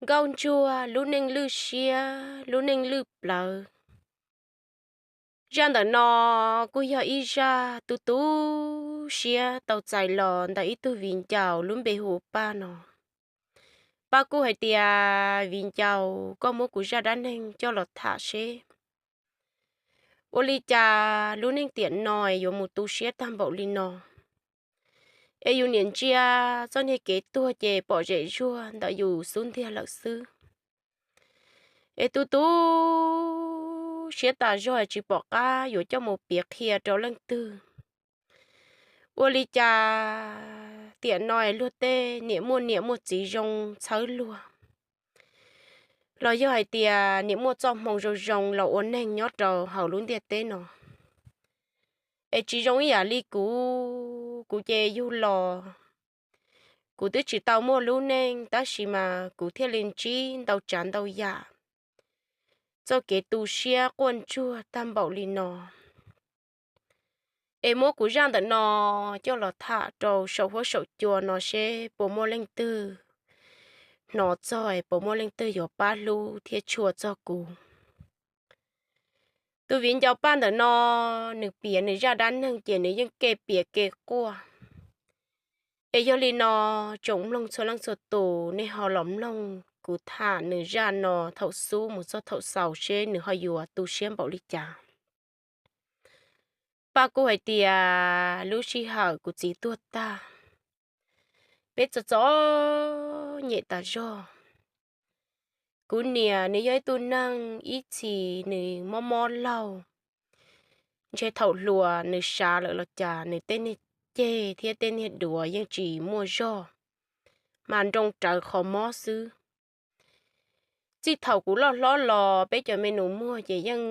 Nkauj Ntsuag lub neej lwj siab, lub neej lwj plawv. Zaj ntawm no kuj yog ib zaj tu tu siab tau txais los ntawm ib tug viv ncaus lub npe hu ua Paj no. Paj kuj hais tias, Viv ncaus, koj muab kuv zaj dab neeg coj los tham seb ua li cas lub neej tiam no yuav mus tu siab tag npaum li no. Es yus niam ntsia txoj niag kev tuag ces pom zem zuag ntawm yus xub ntiag lawm xwb. Es tu tu siab tas zog tsis pom qab yuav coj mus piav qhia rau leej twg. Ua li cas tiam no luag tej niam muaj niam muaj txiv zoo txhawb luag, los yog hais tias niam muaj txoj hmoo zoo zoo los ua neeg nyob rau hauv lub ntiaj teb no. Es tsis zoo ib yam li kuv, kuv ces yug los kuv twb tsis tau muaj lub neej tab sis mas kuv thiaj li ntsib ntau tsav ntau yam txoj kev tu siab quaj ntsuag tag npaum li no. Es muab kuv zaj ntawm no coj los tham rau saum huab saum cua no seb puas muaj leej twg hnov txog, puas muaj leej twg yuav pab hlub thiab tshua txog kuv. Tus viv ncaus Paj ntawm no, nws piav nws zaj dab neeg ces nws yeej ke piav ke quaj. Es yog li no, tsoom mloog txhua leej txhua tus nej ho los mloog kuv tham nws zaj no thaum xub mus txog thaum xaus seb nws ho yuav tu siab npaum li cas. Paj kuj hais tias, Lub sij hawm kuv txiv tuag tag, peb txom txom nyem tas zog. Kuv niam nws yog ib tug neeg ib txhis nws mob mob laug, ntshe thaum hluas nws sav lawm los cas nws tej niag ceg thiab tej niag duav yeej tsis muaj zog, mas nroo rawv qhov mob xwb. Txij thaum kuv loj hlob los peb cov me nus muag ces yeej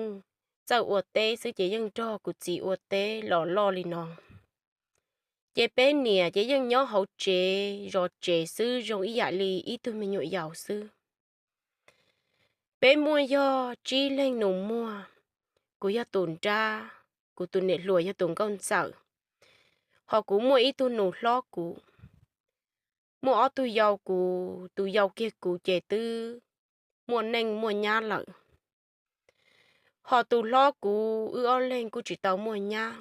txawj ua teb xwb ces yeej nrog kuv txiv ua teb los loj li no. Ces peb niam ces yeej nyob hauv tsev zov tsev xwb zoo ib yam li ib tug me nyuam yaus xwb. Peb muaj yog tsib leeg nus muag, kuv yog tus nrab, kuv tus niam hluas yog tus nkauj ntxawm, ho kuv muaj ib tug nus hlob kuv. Muaj ob tug yau kuv, tus yau kiag kuv ces twb muaj neej muaj nyab lawm. Ho tus hlob kuv wb ob leeg kuj tsis tau muaj nyab.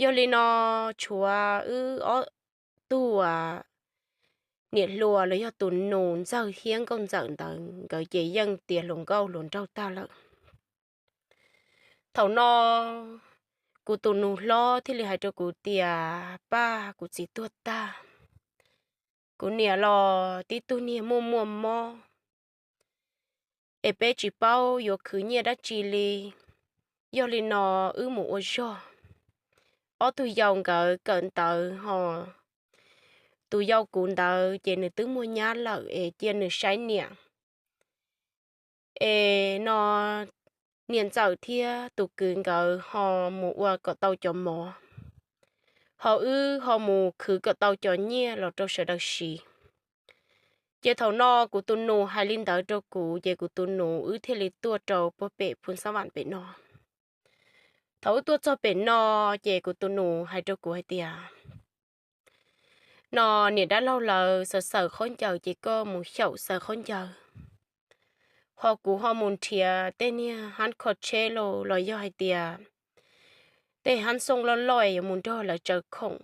Yog li no tshuav wb ob tug niam hluas los yog tus nus ntxawg thiab nkauj ntxawm ntawd nkawd ces yeej tiav hluas nkauj hluas nraug tag lawm. Thaum no kuv tus nus hlob thiaj li hais rau kuv tias, Paj, kuv txiv tuag tag, kuv niam los tib tug niag muaj muaj mob, es peb tsis paub yuav khwv nyiaj dab tsi li. Yog li no wb mus ua zog. Ob tug yau nkawd kawm ntawv ho tus yau kuv ntawd ces nws twb muaj nyab lawm es cia nws saib niam. Es no niam ntxawm thiab tus kwv nkawd ho mus ua kom tau cov mov, ho wb ho mus khwv kom tau cov nyiaj los rau sawv daws siv. Ces thaum no kuv tus nus hais li ntawd rau kuv ces kuv tus nus wb thiaj li tuaj rau puag pem Phu Xab Vam pem no. Thaum wb tuaj txog pem no ces kuv tus nus hais rau kuv hais tias, No niam dab laug lawv xaws xaws khaub ncaws ces koj mus xyaum xaws khaub ncaws, ho kuv ho mus nrhiav tej niag hab kho tsheb los los yog hais tias tej hab xooj loj loj yuav mus nrog lawv tsaws khoom.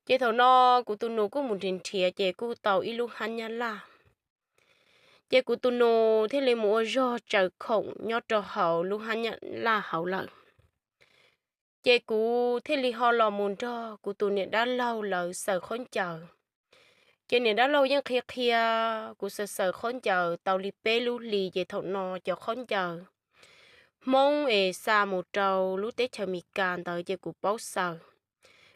Ces thaum no kuv tus nus kuj mus nrhiav nrhiav ces kuj tau ib lub hab nyab laj. Ces kuv tus nus thiaj li mus ua zog tsaws khoom nyob rau hauv lub hab nyab laj hauv lawm. Ces kuv thiaj li ho los mus nrog kuv tus niam dab laug lawv xaws khaub ncaws. Ces niam dab laug yeej qhia qhia kuv xaws xaws khaub ncaws tau li peb lub hlis ces thaum no cov khaub ncaws Hmoob es xa mus rau lub teb chaws Amelikas ntawd ces kuv paub xaws.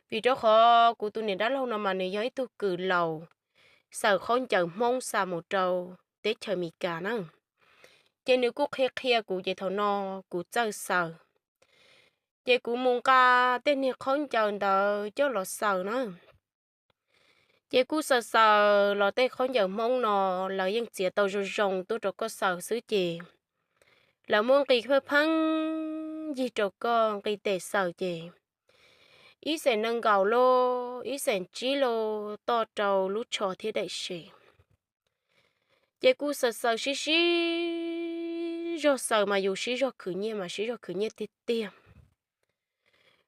Vim rau qhov kuv tus niam dab laug no mas nws yog ib tug kws laus xaws khaub ncaws Hmoob xa mus rau teb chaws Amelikas na. Ces nws kuj qhia qhia kuv ces thaum no kuv txawj xaws. Ces kuv mus nqa tej niag khaub ncaws ntawd coj los xaws na. Ces kuj xaws xaws los tej khaub ncaws Hmoob no lawv yeej txiav tau zoo zoo tuaj rau koj xaws xwb ces lawv muab nqi pheej pheej yig rau koj nqi tes xaws ces ib xees nees nkaum los ib xees tsib los toj rau lub tsho thiab daim se. Ces kuj xaws xaws sib sib zog xaws mas yus sib zog khwv nyiaj mas sib zog khwv nyiaj tiag tiag.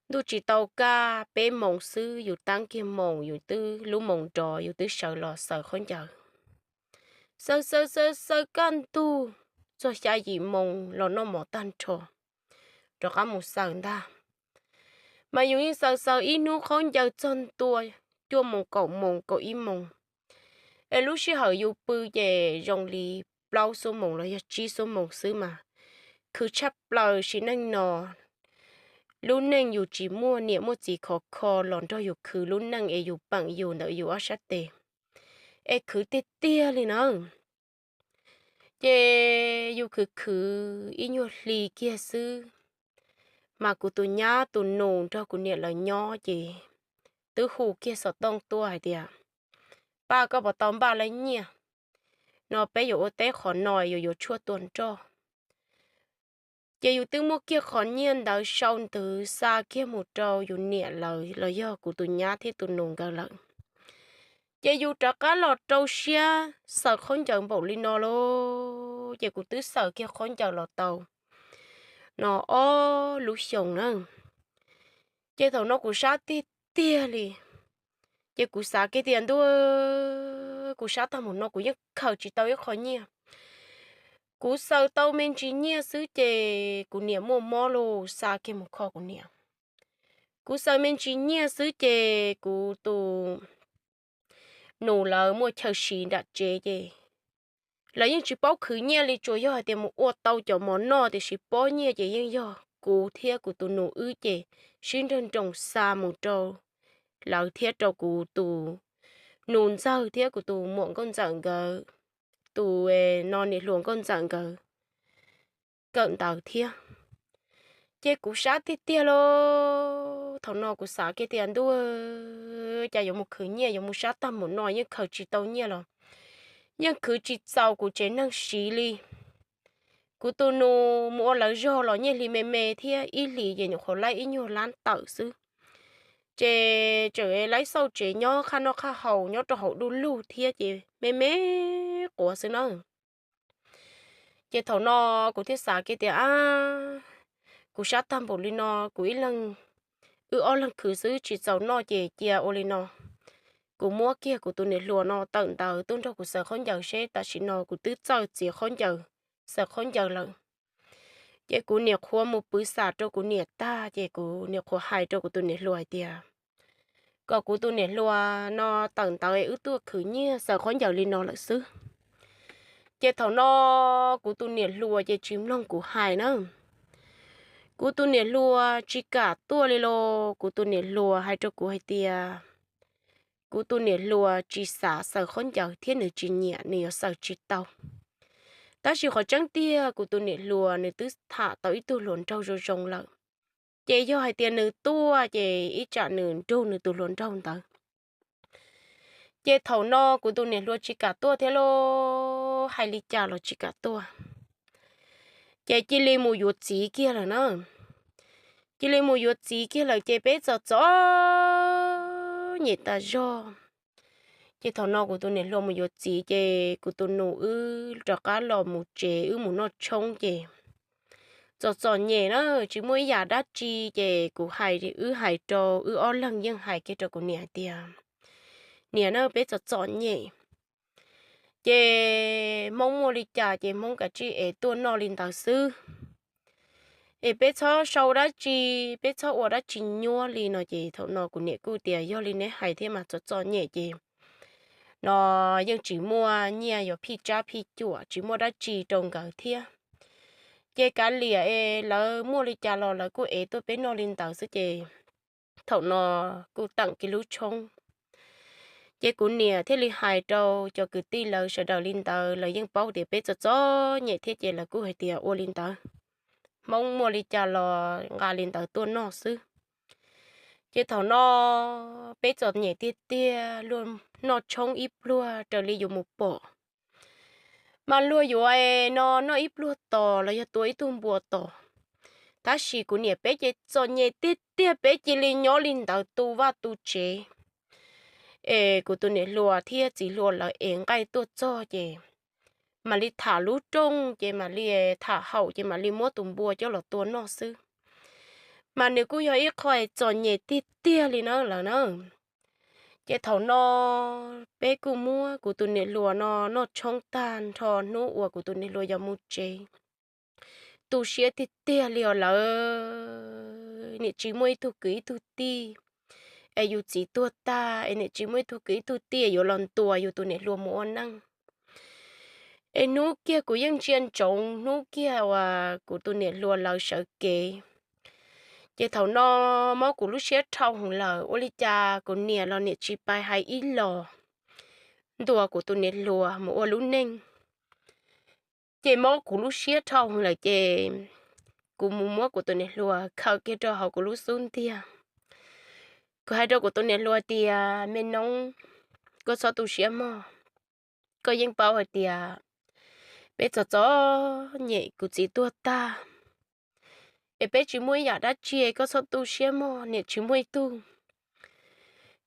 Ntuj tsis tau kaj peb moos xwb yus tab kiag moos yus twb lub moos nrov yus twb sawv los xaws khaub ncaws. Xaws xaws xaws xaws kaj ntug txog xya yim moos los noj mov tag nrho rov qab mus xaws ntag. Mas yus yeej xaws xaws ib hnub khaub ncaws txog ntua cuaj moos kaum moos kaum ib moos. Es lub sij hawm yus pw ces zoo li plaub xuab moos los yog tsib xuab moos xwb mas khwv tshaj plaws sim neej no. Lub neej yus tsis muaj niam muaj txiv khov kho los nrog yus khwv lub neej es yus peem yus ntawm yus ob sab tes, es khwv tiag tiag li na. Ces yus khwv khwv ib nyuag hli kiag xwb, mas kuv tus nyab tus nus nrog kuv niam lawv nyob ces twb hu kiag xov tooj tuaj hais tias, Paj, koj puas tau npaj lawv nyiaj no, peb yuav ua teb qhov no, yus yuav tshuaj tua nroj. Ces yus twb muab kiag qhov nyiaj ntawd sau ntawv xa kiag mus rau yus niam lawv los yog kuv tus nyab thiab tus nus nkawd lawm. Ces yus rov qab los rau siab xaws khaub ncaws npaum li no lauj, ces kuv twb xaws kiag khaub ncaws los tau no ob lub xyoos na. Ces thaum no kuv sab tiag tiag li, ces kuv xav kiag tias ntuj, kuv sab tag mus no kuv yeej khaws tsis tau ib qho nyiaj. Kuv xaws tau me ntsis nyiaj xwb ces kuv niam muaj mob lauj, xa kiag mus kho kuv niam. Kuv xaws me ntsis nyiaj xwb ces kuv tus nus lawv muaj chaw siv nram tsev ces lawv yeej tsis paub khwv nyiaj li, tsuas yog hais tias mus ua tau cov mov noj tiam sis pob nyiaj ces yeej yog kuv thiab kuv tus nus wb ces sib nrawg nroos xa mus rau lawv thiab rau kuv tus nus ntxawg thiab kuv tus muam nkauj ntxawm nkawd, tus no niam hluas nkauj ntxawm nkawd kawm ntawv thiab. Ces kuv sab tiag tiag lauj, thaum no kuv xav kiag tias ntuj, cas yuav mus khwv nyiaj yuav mus sab tag mus no yeej khaws tsis tau nyiaj los yeej khwv tsis txaus kuv tsev neeg siv li. Kuv tus nus mus ua lawv zog los nyiaj hli me me thiab, ib hlis ces nyuam qhuav laib ib nyuag lab tawm xwb. Ces tseem laib xauj tsev nyob qhaj noj qhaj haus nyob rau hauv du lug thiab ces me me quav xwb na. Ces thaum no kuv thiaj xav kiag tias, ab, kuv sab tag npaum li no, kuv ib leeg, wb ob leeg khwv xwb tsis txaus noj ces cia ua li no. Kuv muab kiag kuv tus niam hluas no tawm ntawv tuaj nrog kuv xaws khaub ncaws seb tam sim no kuv twb txawj txiav khaub ncaws, xaws khaub ncaws lawm. Ces kuv niam qhuav mus pwv xam rau kuv niam tag ces kuv niam qhuav hais rau kuv tus niam hluas hais tias kom kuv tus niam hluas no tawm ntawv es wb tuaj khwv nyiaj xaws khaub ncaws li no lawm xwb. Ces thaum no kuv tus niam hluas ces tsis mloog kuv hais na. Kuv tus niam hluas tsis kam tuaj li los kuv tus niam hluas hais rau kuv hais tias kuv tus niam hluas tsis xav xaws khaub ncaws thiab nws tsis nyiam nws yuav xaws tsis tau. Tab sis qhov tseeb tiag kuv tus niam hluas nws twb tham tau ib tug hluas nraug zoo zoo lawm. Ces yog hais tias nws tuaj ces ib tsam nws nrug nws tus hluas nraug ntawd. Ces thaum no kuv tus niam hluas tsis kam tuaj thiab lauj, hais li cas los tsis kam tuaj. Ces cia li mus yuav txiv kiag lawm na. Cia li mus yuav txiv kiag lawm ces peb txom txom nyem tas zog. Ces thaum no kuv tus niam hluas mus yuav txiv ces kuv tus nus wb rov qab los mus tsev wb mus noj tshoob ces txom txom nyem na, tsis muaj ib yam dab tsi. Ces kuv hais, wb hais rau, wb ob leeg yeej hais kiag rau kuv niam hais tias, niam na, peb txom txom nyem ces Hmoob muaj li cas ces Hmoob kav tsij ev tuaj noj li ntawd xwb. Es peb txhob sau dab tsi, peb txhob ua dab tsi nyuab li no. Ces thaum no kuv niam kuj tias yog li neb hais thiab mas, txom txom nyem ces no yeej tsis muaj nyiaj yuav phij tsab phij cuam, tsis muaj dab tsi rau nkawd thiab. Ces kav liam es lawv muaj li cas los lawv kuj ev tuaj peb noj li ntawd xwb. Ces thaum no kuj teem kiag lub tshoob. Ces kuv niam thiaj li hais rau cov kwv tij lawv sawv daws li ntawd, lawv yeej paub tias peb txom txom nyem thiab ces lawv kuj hais tias ua li ntawd, Hmoob muaj li cas los nqa li ntawd tuaj noj xwb. Ces thaum no peb txom nyem tiag tiag, luag noj tshoob ib pluag raws li yuav mus pom, mas luag yuav no noj ib pluag tos los yog tua ib tug npua tos. Tab sis kuv niam peb ces txom nyem tiag tiag, peb cia li nyob li ntawd tu vaj tu tsev. Es kuv tus niam hluas thiab txiv hluas lawv ev nqaij tuaj txog ces mam li tham lub rooj ces mam li tham haum ces mam li muab tus npua coj los tua noj xwb. Mas nws kuj yog ib qho txom nyem tiag tiag li na lawm na. Ces thaum no peb kuj muab kuv tus niam hluas no noj tshoob tag nrho hnub uas kuv tus niam hluas yuav mus tsev. Tu siab tiag tiag li os lawv, niam tsis muaj ib tug kwv ib tug tij, es yus txiv tuag tag es niam tsis muaj ib tug kwv ib tug tij yuav los ntuas yus tus niam hluas mus ua neej. Es hnub kiag kuv yeej ntsia ntsoov hnub kiag uas kuv tus niam hluas lawv sawv kev. Ces thaum no mob kuv lub siab dhau heev lawm, ua li cas kuv niam los niam tsis pais hais ib los ntuas kuv tus niam hluas mus ua lub neej. Ces mob kuv lub siab dhau heev lawm ces kuv mus muab kuv tus niam hluas khaws kiag rau hauv kuv lub xub ntiag. Kuv hais rau kuv tus niam hluas tias, me noob, koj txhob tu siab mog. Koj yeej paub hais tias peb txom txom nyem kuv txiv tuag tag, es peb tsis muaj ib yam dab tsi, koj txhob tu siab mog. Niam tsis muaj ib tug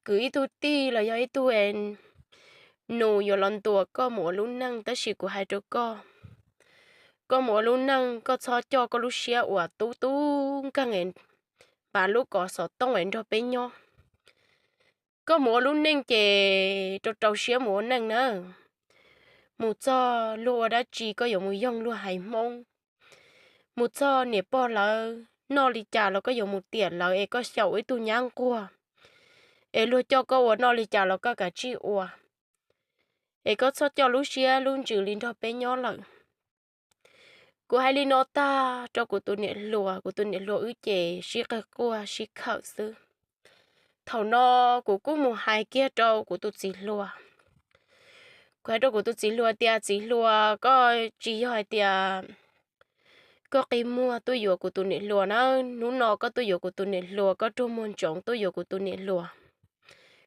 kwv ib tug tij los yog ib tug nus yuav los ntuas koj mus ua lub neej, tab sis kuv hais rau koj, koj mus ua lub neej koj txhob coj koj lub siab uas tub tub nkeeg npav lub kos xov tooj es nrog peb nyob. Koj mus ua lub neej ces rau rau siab mus ua neej na. Mus txog luag ua dab tsi koj yuav mus yoog luag haiv Hmoob. Mus txog niam pog lawv noj li cas los koj yuav mus tiam lawv, es koj xyaum ib tug nyab nquag, es luag coj koj ua noj li cas los koj kav tsij ua, es koj txhob coj lub siab lub ntsws li nrog peb nyob lawm. Kuv hais li no tag rau kuv tus niam hluas, kuv tus niam hluas wb ces sib qawg quaj sib khawm xwb. Thaum no kuv kuj mus hais kiag rau kuv tus txiv hluas. Kuv hais rau kuv tus txiv hluas tias, txiv hluas, koj tsis yog hais tias koj qi muag tuaj yuav kuv tus niam hluas na, hnub no koj tuaj yuav kuv tus niam hluas, koj ruaj muag ntsoov tuaj yuav kuv tus niam hluas.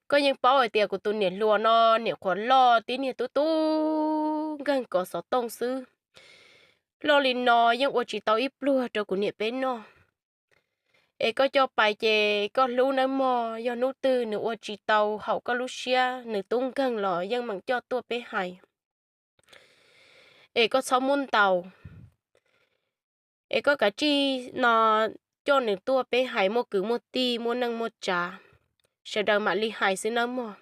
Koj yeej paub hais tias kuv tus niam hluas no niam qhuav loj tib niag tub tub nkeeg kos xov tooj xwb. Loj li no yeej ua tsis tau ib pluag rau kuv niam peb noj. Es koj coj pais ces koj hlub nawb mog, yog hnub twg nws ua tsis tau haum koj lub siab, nws tub nkeeg los yeej meem coj tuaj peb hais. Es koj txhob muab ntaus, es koj kav tsij no coj nws tuaj peb hais muaj kwv muaj tij muaj neej muaj tsav, sawv daws mam li hais xwb nawb mog.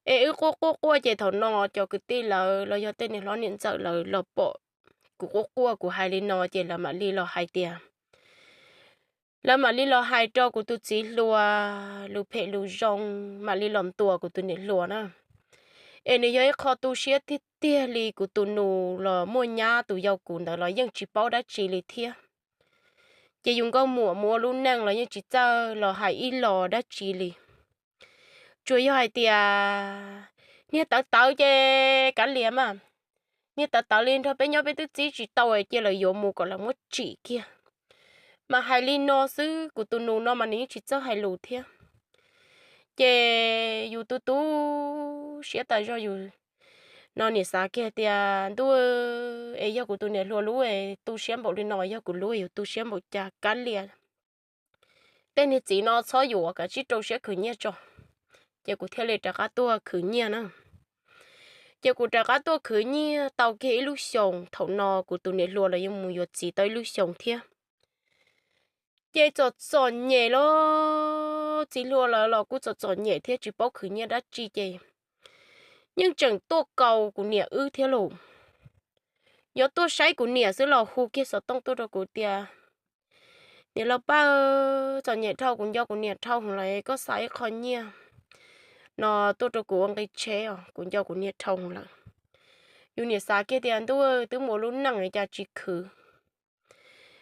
Es wb quaj quaj quaj ces thaum no cov kwv tij lawv los yog tej niam hlob niam ntxawm lawv los pom kuv quaj quaj kuv hais li no ces lawv mam li los hais tias, lawv mam li los hais rau kuv tus txiv hluas lus phem lus zoo, mam li los ntuas kuv tus niam hluas na. Es nws yog ib qho tu siab tiag tiag li, kuv tus nus los muaj nyab tus yau kuv ntawd los yeej tsis paub dab tsi li thiab. Ces yus nkauj muam mus ua lub neej los yeej tsis txawj los hais ib los dab tsi li. Tsuas yog hais tias niag tawv tawv ces kav liam mas, niag tawv tawv li nrog peb nyob peb twb txib tsis tau, cia lawv yuav mus kom lawv muab tsim kiag. Mas hais li no xwb, kuv tus nus no mas nws yeej tsis txawj hais lus thiab. Ces yus tu tu siab tas zog, yus no niam xav kiag tias, ntuj, es yog kuv tus niam hluas lub tu siab npaum li no, yog kuv lub yus tu siab npaum cas, kav liam. Tej niag txiv no txhob yuav, kav tsij rau siab khwv nyiaj tso. Ces kuv thiaj li rov qab tuaj khwv nyiaj na. Ces kuv rov qab tuaj khwv nyiaj tau kiag ib lub xyoos, thaum no kuv tus niam hluas los yeej mus yuav txiv tau ib lub xyoos thiab. Ces txom txom nyem los txiv hluas lawv los kuj txom txom nyem thiab tsis paub khwv nyiaj dab tsi ces yeej tseem tuaj kaus kuv niam wb thiab lauj. Yuav tuaj saib kuv niam xwb los hu kiag xov tooj tuaj rau kuv tias, niam laus Paj, txom nyem dhau, kuv nco kuv niam dhau heev lawm, koj xa ib qho nyiaj no tuaj rau kuv ua nqi tsheb os, kuv nco kuv niam dhau heev lawm. Yus niam xav kiag tias, ntuj, twb mus ua lub neej cas tsis khwv.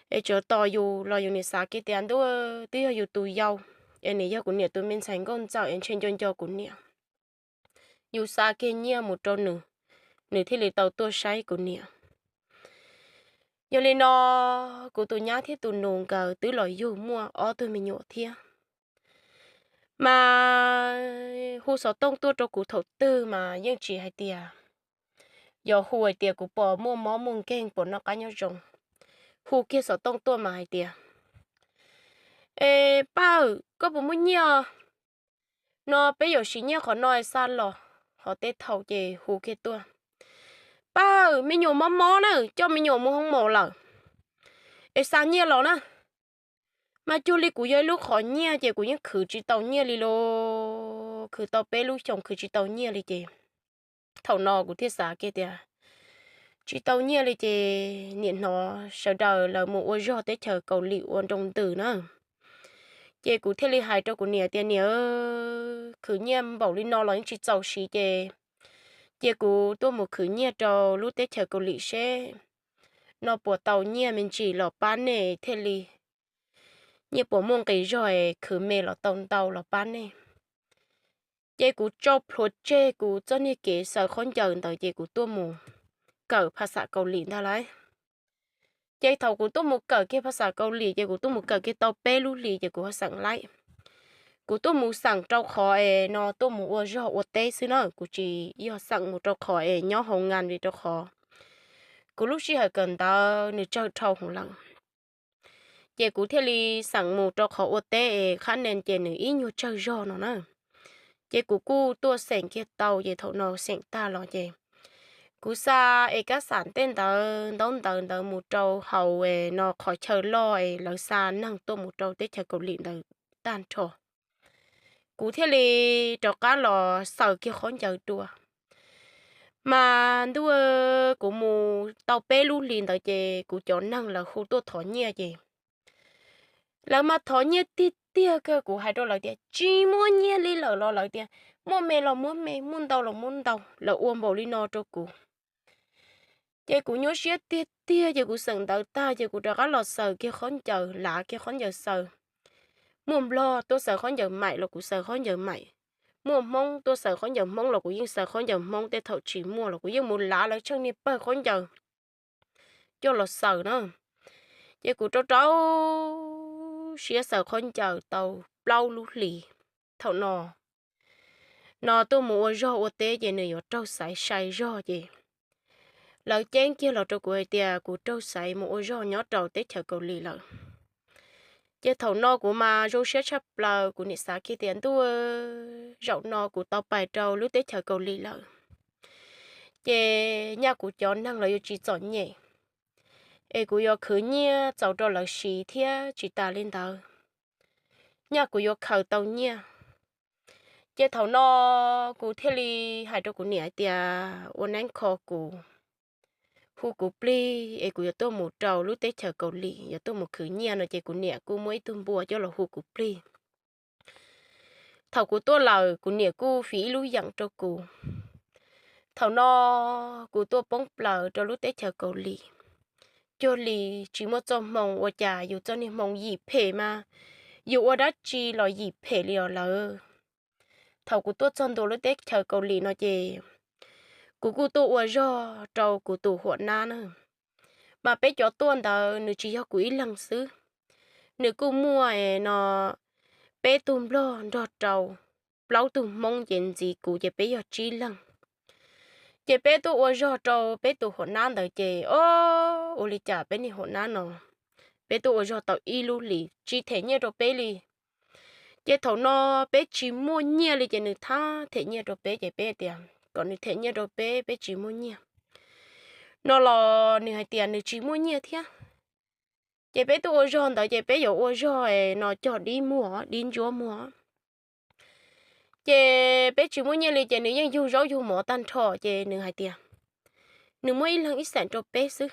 Es tsov tos yus los yus niam xav kiag tias, ntuj, twb yog yus tus yau, es nws yog kuv niam tus me ntxhais nkauj ntxawm es ntshe nco nco kuv niam. Yus xa kiag nyiaj mus rau nws, nws thiaj li tau tuaj saib kuv niam. Yog li no, kuv tus nyab thiab tus nus nkawd twb los yug muaj ob tug me nyuam thiab. Mas hu xov tooj tuaj rau kuv thaum twg mas yeej tsis hais tias, yog hu hais tias kuv puas muaj mob muaj nkeeg puas noj qab nyob zoo. Hu kiag xov tooj tuaj mas hais tias, es Paj, koj puas muaj nyiaj? No peb yuav siv nyiaj qhov no xa los. Ho tej thaum ces hu kiag tuaj, Aw, me nyuam mob mob na, coj me nyuam mus hoo maum lawm es xa nyiaj los na. Mas cuag li kuv yog ib lub qhov nyiaj ces kuv yeej khwv tsis tau nyiaj li los, khwv tau peb lub xyoos khwv tsis tau nyiaj li ces thaum no kuv thiaj xav kiag tias tsis tau nyiaj li ces nim no sawv daws lawv mus ua zog teb chaws Kaus Lim ua nroo ntws na. Ces kuv thiaj li hais rau kuv niam tias, Niam, khwv nyiaj npaum li no los yeej tsis txaus siv ces cia kuv tuaj mus khwv nyiaj rau lub teb chaws Kaus Lim seb no puas tau nyiaj me ntsis los pab nej thiaj li nyiaj puas muaj nqis zog es khwv me los tau ntau los pab nej. Ces kuv tso plhuav tseg kuv txoj niag kev xaws khaub ncaws ntawd ces kuv tuaj mus kawm phas xas Kaus Lim ntag lauj. Ces thaum kuv tuaj mus kawm kiag phas xas Kaus Lim ces kuv tuaj mus kawm kiag tau peb lub hlis ces kuv ho xeem laib. Kuv tuaj mus xeem rau qhov es no tuaj mus ua zog ua teb xwb na, kuv tsis yog xeem mus rau qhov es nyob hauv ngan li rau qhov kuv lub sij hawm kawm ntawv nws tsawg dhau hwv lawm. Ces kuv thiaj li xeem mus rau qhov ua teb es qhab nees ces nws ib nyuag tsawg zog no na. Ces kuv kuj tuaj xeem kiag tau ces thaum no xeem tag los ces kuv xa es kab xam tej ntawd ntaub ntawv ntawd mus rau hauv es no qhov chaw loj es lawv xa neeg tuaj mus rau teb chaws Kaus Lim ntawd tag nrho. Kuv thiaj li rov qab los xaws kiag khaub ncaws dua. Mas ntuj, kuv mus tau peb lub hlis ntawd ces kuv cov neeg lawv hu tuaj thov nyiaj ces lawv mas thov nyiaj tiag tiag kawg. Kuv hais rau lawv tias tsis muaj nyiaj li lawm los lawv tias muaj me los muab me, muaj ntau los muab ntau, lawv ua npaum li no rau kuv. Ces kuv nyuaj siab tiag tiag ces kuv xeem ntawv tag ces kuv rov qab los xaws kiag khaub ncaws, lav kiag khaub ncaws xaws. Muaj Nplog tuaj xaws khaub ncaws maim los kuv xaws khaub ncaws maim. Muaj Hmoob tuaj xaws khaub ncaws Hmoob los kuv yeej xaws khaub ncaws Hmoob, tej thaum tsis muaj los kuv yeej mus lav lawv tsheej niag pawg khaub ncaws coj los xaws na. Ces kuv rau rau siab xaws khaub ncaws tau plaub lub hlis. Thaum no no tuaj mus ua zog ua teb ces nws yuav raug xaiv sai zog ces lawv ceeb kiag los rau kuv hais tias kuv raug xaiv mus ua zog nyob rau teb chaws Kaus Lim lawm. Ces thaum no kuv mas zoo siab tshaj plaws, kuv niam xav kiag tias ntuj, zaum no kuv tau pais rau lub teb chaws Kaus Lim lawm ces nyaj kuv cov neeg los yuav tsis txom nyem es kuv yuav khwv nyiaj txaus rau lawv siv thiab tsis tas li ntawd nyaj kuv yuav khaws tau nyiaj. Ces thaum no kuv thiaj li hais rau kuv niam hais tias ua neeb kho kuv, hu kuv plig es kuv yuav tuaj mus rau lub teb chaws Kaus Lim, yuav tuaj mus khwv nyiaj no ces kuv niam kuj muab ib tug npua coj los hu kuv plig. Thaum kuv tuaj lawm kuv niam kuj fiv ib lub yeem rau kuv. Thaum no kuv tuaj poob plaws rau lub teb chaws Kaus Lim, cuag li tsis muaj txoj hmoo, ua cas yus txoj niag hmoo yim phem mas yus ua dab tsi los yim phem li os lawm. Thaum kuv tuaj txog ntua lub teb chaws Kaus Lim no ces kuv kuj tuaj ua zog rau kuv tus huam nab na. Mas peb cov tuaj ntawd nws tsis yog kuv ib leeg xwb, nws kuj muaj no peb tug nplog nrog rau plaub tug hmoob ces ntxiv kuv ces peb yog tsib leeg. Ces peb tuaj ua zog rau peb tus huam nab ntawd ces o, ua li cas peb niag huam nab no, peb tuaj ua zog tau ib lub hlis tsis them nyiaj rau peb li. Ces thaum no peb tsis muaj nyiaj li ces nws thab them nyiaj rau peb ces peb tias kom nws them nyiaj rau peb, peb tsis muaj nyiaj no los nws hais tias nws tsis muaj nyiaj thiab. Ces peb tuaj ua zog ntawd ces peb yuav ua zog no cog dib muag, dib ntsuab muag. Ces peb tsis muaj nyiaj li ces nws yeej yug zaub yug mov tag nrho ces nws hais tias nws muab ib leeg ib xeem rau peb xwb,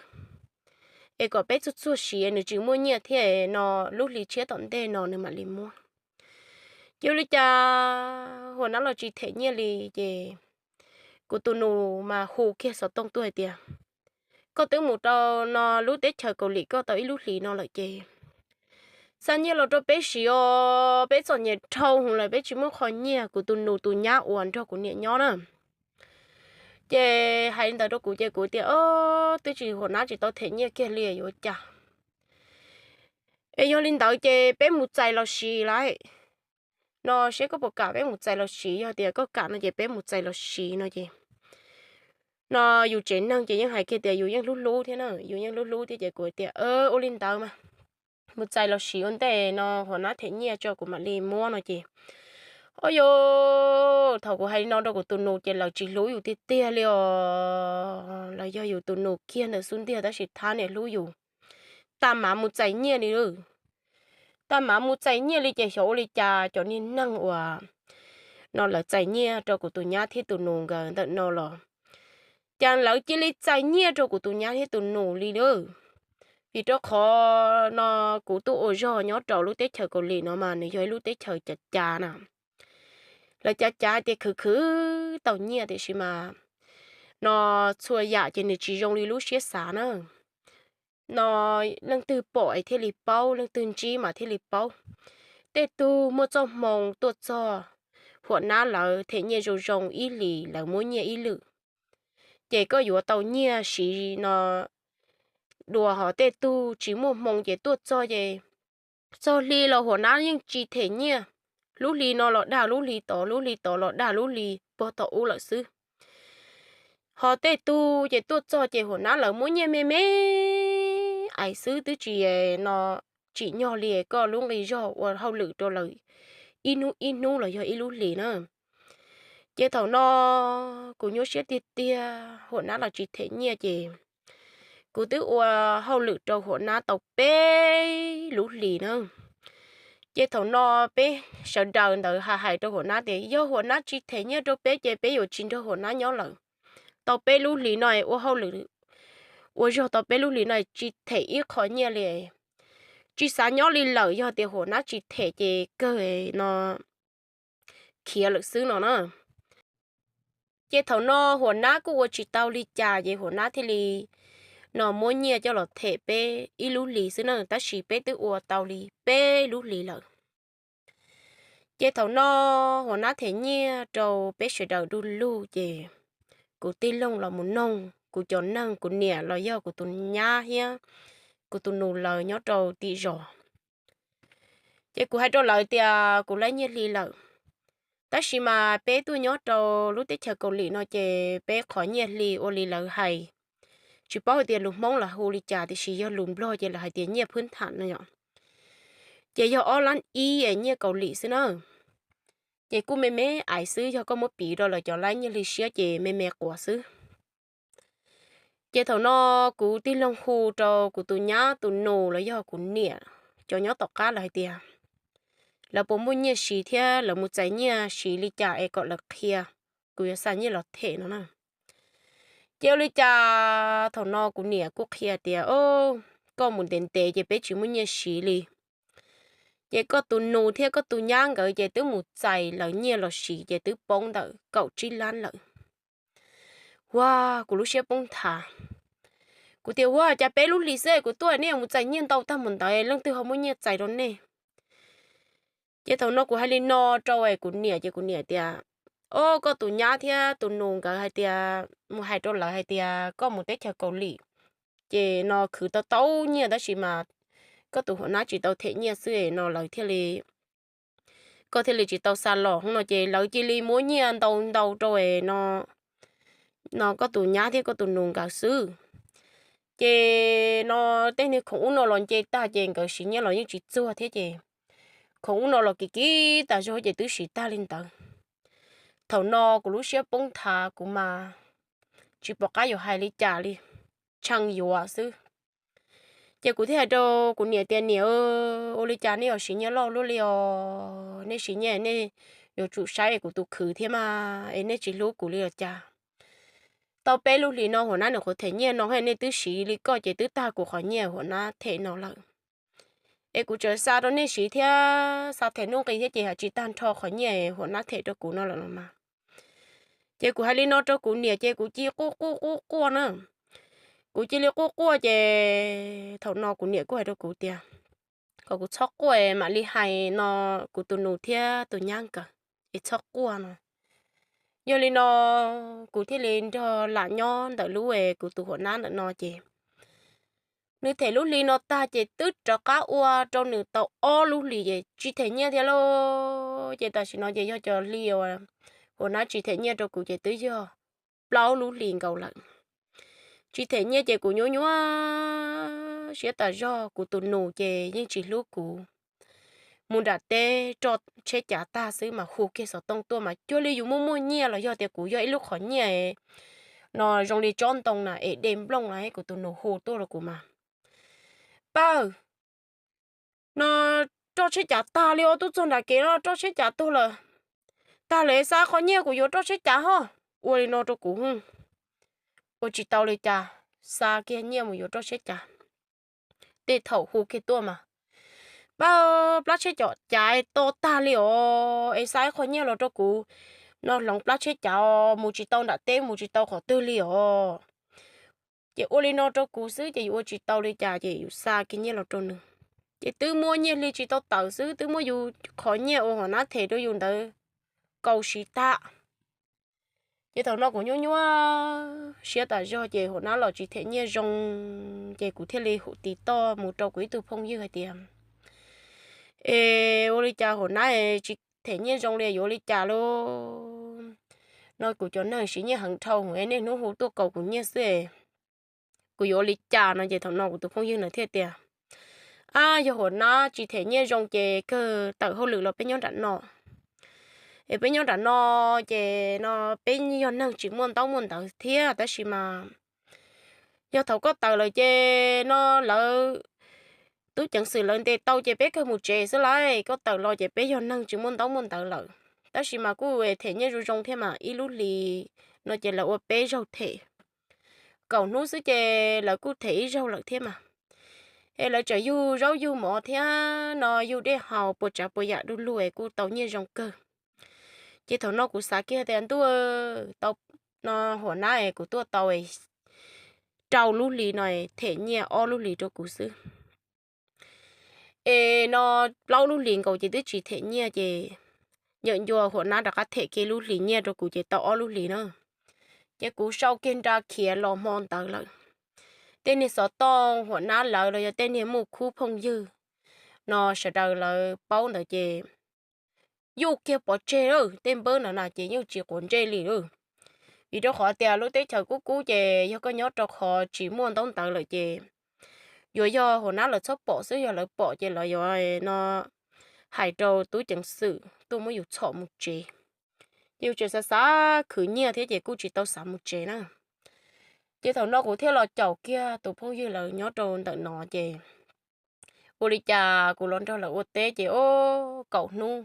es kom peb txuag txuag siav, nws tsis muaj nyiaj thiab no, lub hli tshiab tom ntej no nws mam li muab. Ces ua li cas huam nab los tsis them nyiaj li ces kuv tus nus mas hu kiag xov tooj tuaj hais tias koj twb mus rau no lub teb chaws Kaus Lim koj tau ib lub hlis no lawm ces xa nyiaj los rau peb siv os, peb txom nyem dhau hwv lawm, peb tsis muaj qhov nyiaj. Kuv tus nus tus nyab uas nrog kuv niam nyob na, ces hais li ntawd rau kuv ces kuv tias o, twb tsis, huam nab tsis tau them nyiaj kiag li yuav cas. Es yog li ntawd ces peb mus txais los siv lauj, no seb koj puas kam peb mus txais los siv, yog tias koj kam no ces peb mus txais los siv no ces no yus tsev neeg ces yeej hais kiag tias yus yeej hlub hlub thiab na, yus yeej hlub hlub thiab ces kuv tias ua li ntawd mas mus txais los siv ua ntej no huam nab them nyiaj tso kuv mam li muab no ces Ob yos, thaum kuv hais li no rau kuv tus nus ces lawv tsis hlub yus tiag tiag li os. Lawv yog yus tus nus kiag ntawm xub ntiag tab sis thab niam hlub yus. Tag mam mus txais nyiaj li. Tag mam mus txais nyiaj li ces xyov ua li cas cov niag neeg uas no lawv txais nyiaj rau kuv tus nyab thiab tus nus nkawd ntawm no los cas lawv cia li txais nyiaj rau kuv tus nyab thiab tus nus li lawm. Vim rau qhov no kuv tuaj ua zog nyob rau lub teb chaws Kaus Lim no mas nws yog ib lub teb chaws cav cav na. Lawv cav cav hais tias khwv khwv tau nyiaj tiam sis mas no txhua yam ces nws tsis zoo li lub siab xav na. No leej twg pom es thiaj li paub, leej twg ntsib mas thiaj li paub. Tej tug muaj txoj hmoo tuaj txog, huam nab lawv them nyiaj zoo zoo ib hlis lawv muab nyiaj ib lwm, ces koj yuav tau nyiaj siv no dua. Ho tej tug tsis muaj hmoo ces tuaj txog ces txog hli los huam nab yeej tsis them nyiaj. Lub hli no los dag lub hli tod, lub hli tod los dag lub hli puag tom ub lawm xwb. Ho tej tug ces tuaj txog ces huam nab lawv muab nyiaj me me ais xwb twb tsis no tsim nyog li koj lub nqi zog ua hauj lwm rau lawv ib hnub ib hnub los yog ib lub hlis na. Ces thaum no kuv nyuaj siab tiag tiag, huam nab los tsis them nyiaj ces kuv twb ua hauj lwm rau huam nab tau peb lub hlis na. Ces thaum no peb sawv daws ntawd ha hais rau huam nab tias yog huam nab tsis them nyiaj rau peb ces peb yuav tsis nrog huam nab nyob lawm. Tau peb lub hlis no ua hauj lwm ua zog tau peb lub hlis no tsis them ib qho nyiaj li. Tsis xav nyob li lawm, yog tias huam nab tsis them ces kawg no khiav lawm xwb no na. Ces thaum no huam nab kuj ua tsis tau li cas ces huam nab thiaj li no muab nyiaj coj los them peb ib lub hlis xwb na, tab sis peb twb ua tau li peb lub hlis lawm. Ces thaum no huam nab them nyiaj rau peb sawv daws du lug ces kuv tij laug los mus noog kuv cov neeg, kuv niam los yog kuv tus nyab thiab kuv tus nus lawv nyob rau tim zos. Ces kuv hais rau lawv tias kuv laib nyiaj hli lawm, tab sis mas peb tuaj nyob rau lub teb chaws Kaus Lim no ces peb qhov nyiaj hli ua li lawv hais, tsis paub hais tias lus Hmoob los hu li cas tiam sis yog lus Nplog ces lawv hais tias nyiaj phwb tham no yom, ces yog ob lab ib nyiaj Kaus Lim xwb na. Ces kuj me me ais xwb, yog koj muab piv rau lawv cov laib nyiaj hli siab ces me me quas xwb. Ces thaum no kuv tij laug hu rau kuv tus nyab tus nus los yog kuv niam cov nyob tom qab lawv hais tias lawv puas muaj nyiaj siv thiab lawv mus txais nyiaj siv li cas es kom lawv qhia, kuv yuav xa nyiaj los them no na. Ces ua li cas thaum no kuv niam kuj qhia tias, koj mus ntev ntev ces peb tsis muaj nyiaj siv li. Ces koj tus nus thiab koj tus nyab nkawd ces twb mus txais lawv nyiaj los siv ces twb poob ntawm kaum tsib lab lawm. Ua kuv lub siab poob nthav. Kuv tias ua cas peb lub hlis xwb kuv tuaj nej mus txais nyiaj ntau tag mus ntawd leej twg ho muaj nyiaj txais rau nej. Ces thaum no kuv hais li no rau kuv niam ces kuv niam tias, o, koj tus nyab thiab tus nus nkawd hais tias mus hais rau lawv hais tias koj mus teb chaws Kaus Lim ces no khwv tau tau nyiaj tab sis mas koj tus huam nab tsis tau them nyiaj xwb no lawv thiaj li, koj thiaj li tsis tau xa los no ces lawv cia li muab nyiaj ntau ntau rau no, no koj tus nyab thiab koj tus nus nkawd xwb. Ces no tej niag khoom ub no los nce tag ces nkawd siv nyiaj los yeej tsis txuag thiab ces khoom ub no los kim kim tas zog ces twb siv tag li ntawd. Thaum no kuv lub siab poob nthav kuv mas tsis pom qab yuav hais li cas li, tshee yuav xwb. Ces kuv thiaj hais rau kuv niam tias niam, ua li cas nej yuav siv nyiaj loj luaj li os, nej siv nyiaj nej yuav tsum saib kuv tus khwv thiab mas es nej tsis hlub kuv li los cas. Tau peb lub hlis no huam nab nws qhuav them nyiaj no nej twb siv li koj ces twb tag kuv qhov nyiaj huam nab them no lawm. Es kuv tseem xa rau nej siv thiab xa them nuj nqi thiab ces ha tsis tag nrho qhov nyiaj huam nab them rau kuv no lawm los mas. Ces kuv hais li no rau kuv niam ces kuv cia li quaj quaj quaj quaj na. Kuv cia li quaj quaj ces thaum no kuv niam kuj hais rau kuv tias kom kuv txhob quaj mam li hais no kuv tus nus thiab tus nyab nkawd es txhob quaj no. Yog li no kuv thiaj li nrog lam nyob ntawm lub kuv tus huam nab ntawm no ces nws them lub hli no tag ces twb rov qab ua rau nws tau ob lub hlis ces tsis them nyiaj thiab lauj. Ces tam sim no ces yog cov hli uas huam nab tsis them nyiaj rau kuv ces twb yog plaub lub hlis nkaus lawm. Tsis them nyiaj ces kuv nyuaj nyuaj siab tas zog, kuv tus nus ces yeej tsis hlub kuv. mus nram teb roj tsheb cav tag xwb mas hu kiag xov tooj tuaj mas cuag li yus muaj muaj nyiaj los yog tias kuv yog ib lub qhov nyiaj no zoo li tsob ntoo na es de nplooj los kuv tus nus hu tuaj rau kuv mas, Pawg, no roj tsheb cav tag li os, tuaj txog nram kev no roj tsheb cav tuag lawm. Tag lawm, xa qhov nyiaj kuv yuav roj tsheb cav ho. Ua li no rau kuv, ua tsis tau li cas, xa kiag nyiaj mus yuav roj tsheb cav. Tej thaum hu kiag tuaj mas, Pawg, plab tsheb cav to tag li os, es xa ib qho nyiaj los rau kuv no hloov plab tsheb cav os, mus tsis tau nram teb mus tsis tau qhov twg li os. Ces ua li no rau kuv xwb ces yus ua tsis tau li cas ces yus xa kiag nyiaj los rau nws. Ces twb muab nyiaj hli tsis tau tawm xwb, twb muab yus qhov nyiaj uas hom nab them rau yus ntawd kaus siv tag. Ces thaum no kuv nyuaj nyuaj siab tas zog ces hom nab los tsis them nyiaj zoo, ces kuv thiaj li hu tiv toj mus rau kuv ib tug phooj ywg hais tias, Es ua li cas hom nab tsis them nyiaj zoo li, yuav ua li cas lauj? No kuv cov neeg siv nyiaj heev dhau, niaj hnub hu tuaj kaus kuv nyiaj xwb, kuv yuav ua li cas no? Ces thaum no kuv tus phooj ywg ntawd thiaj tias, Ab, yog hom nab tsis them nyiaj zoo ces kawg tawm hauj lwm los peb nyob nram no. Es peb nyob nram no ces no peb yog neeg tsis muaj ntaub muaj ntawv thiab, tab sis mas yog thaum koj tawm lawm ces no lawv tub ceev xwm lawv ntes tau ces peb kawg mus tsev xwb lauj. Koj tawm los ces peb yog neeg tsis muaj ntaub muaj ntawv lawm, tab sis mas kuj them nyiaj zoo zoo thiab mas ib lub hlis no ces lawv ua peb zaug them. Kaum hnub xwb ces lawv kuj them ib zaug lawm thiab mas. Es lawv tseem yug zaub yug mov thiab no yug dej haus puas tsav puas yam du lug es kuj tau nyiaj zoo kawg. Ces thaum no kuv xav kiag tias, Ntuj, tau no hom nab es kuv tuaj tau rau lub hlis no them nyiaj ob lub hlis rau kuv xwb. Es no plaub lub hlis nkaus ces twb tsis them nyiaj ces yawm ncua hom nab rov qab them kiag lub hlis nyiaj rau kuv ces tau ob lub hlis na. Ces kuv sau kiag nra khiav los hmo ntawd lawm. Tej niag xov tooj hom nab lawv los yog tej niag muaj khub phooj ywg no sawv daws lawv paub ntawd ces yuj kiag pov tseg lawm, tej npawb ntawd na ces yeej tsis quav ntsej li lawm. Vim rau qhov tias lub teb chaws kub kub ces yog koj nyob rau qhov tsis muaj ntaub ntawv lawm ces yuav yog hom nab lawv txhob pom xwb, yog lawv pom ces lawv yuav no hais rau tub ceev xwm tuaj muab yus txhom mus tsev. Ces yus tseem xav xav khwv nyiaj thiab ces kuj tsis tau xav mus tsev na. Ces thaum no kuv thiaj los caum kiag tus phooj ywg lawv nyob rau ntawm no ces ua li cas kuv los nrog lawv ua teb ces o, kaum hnub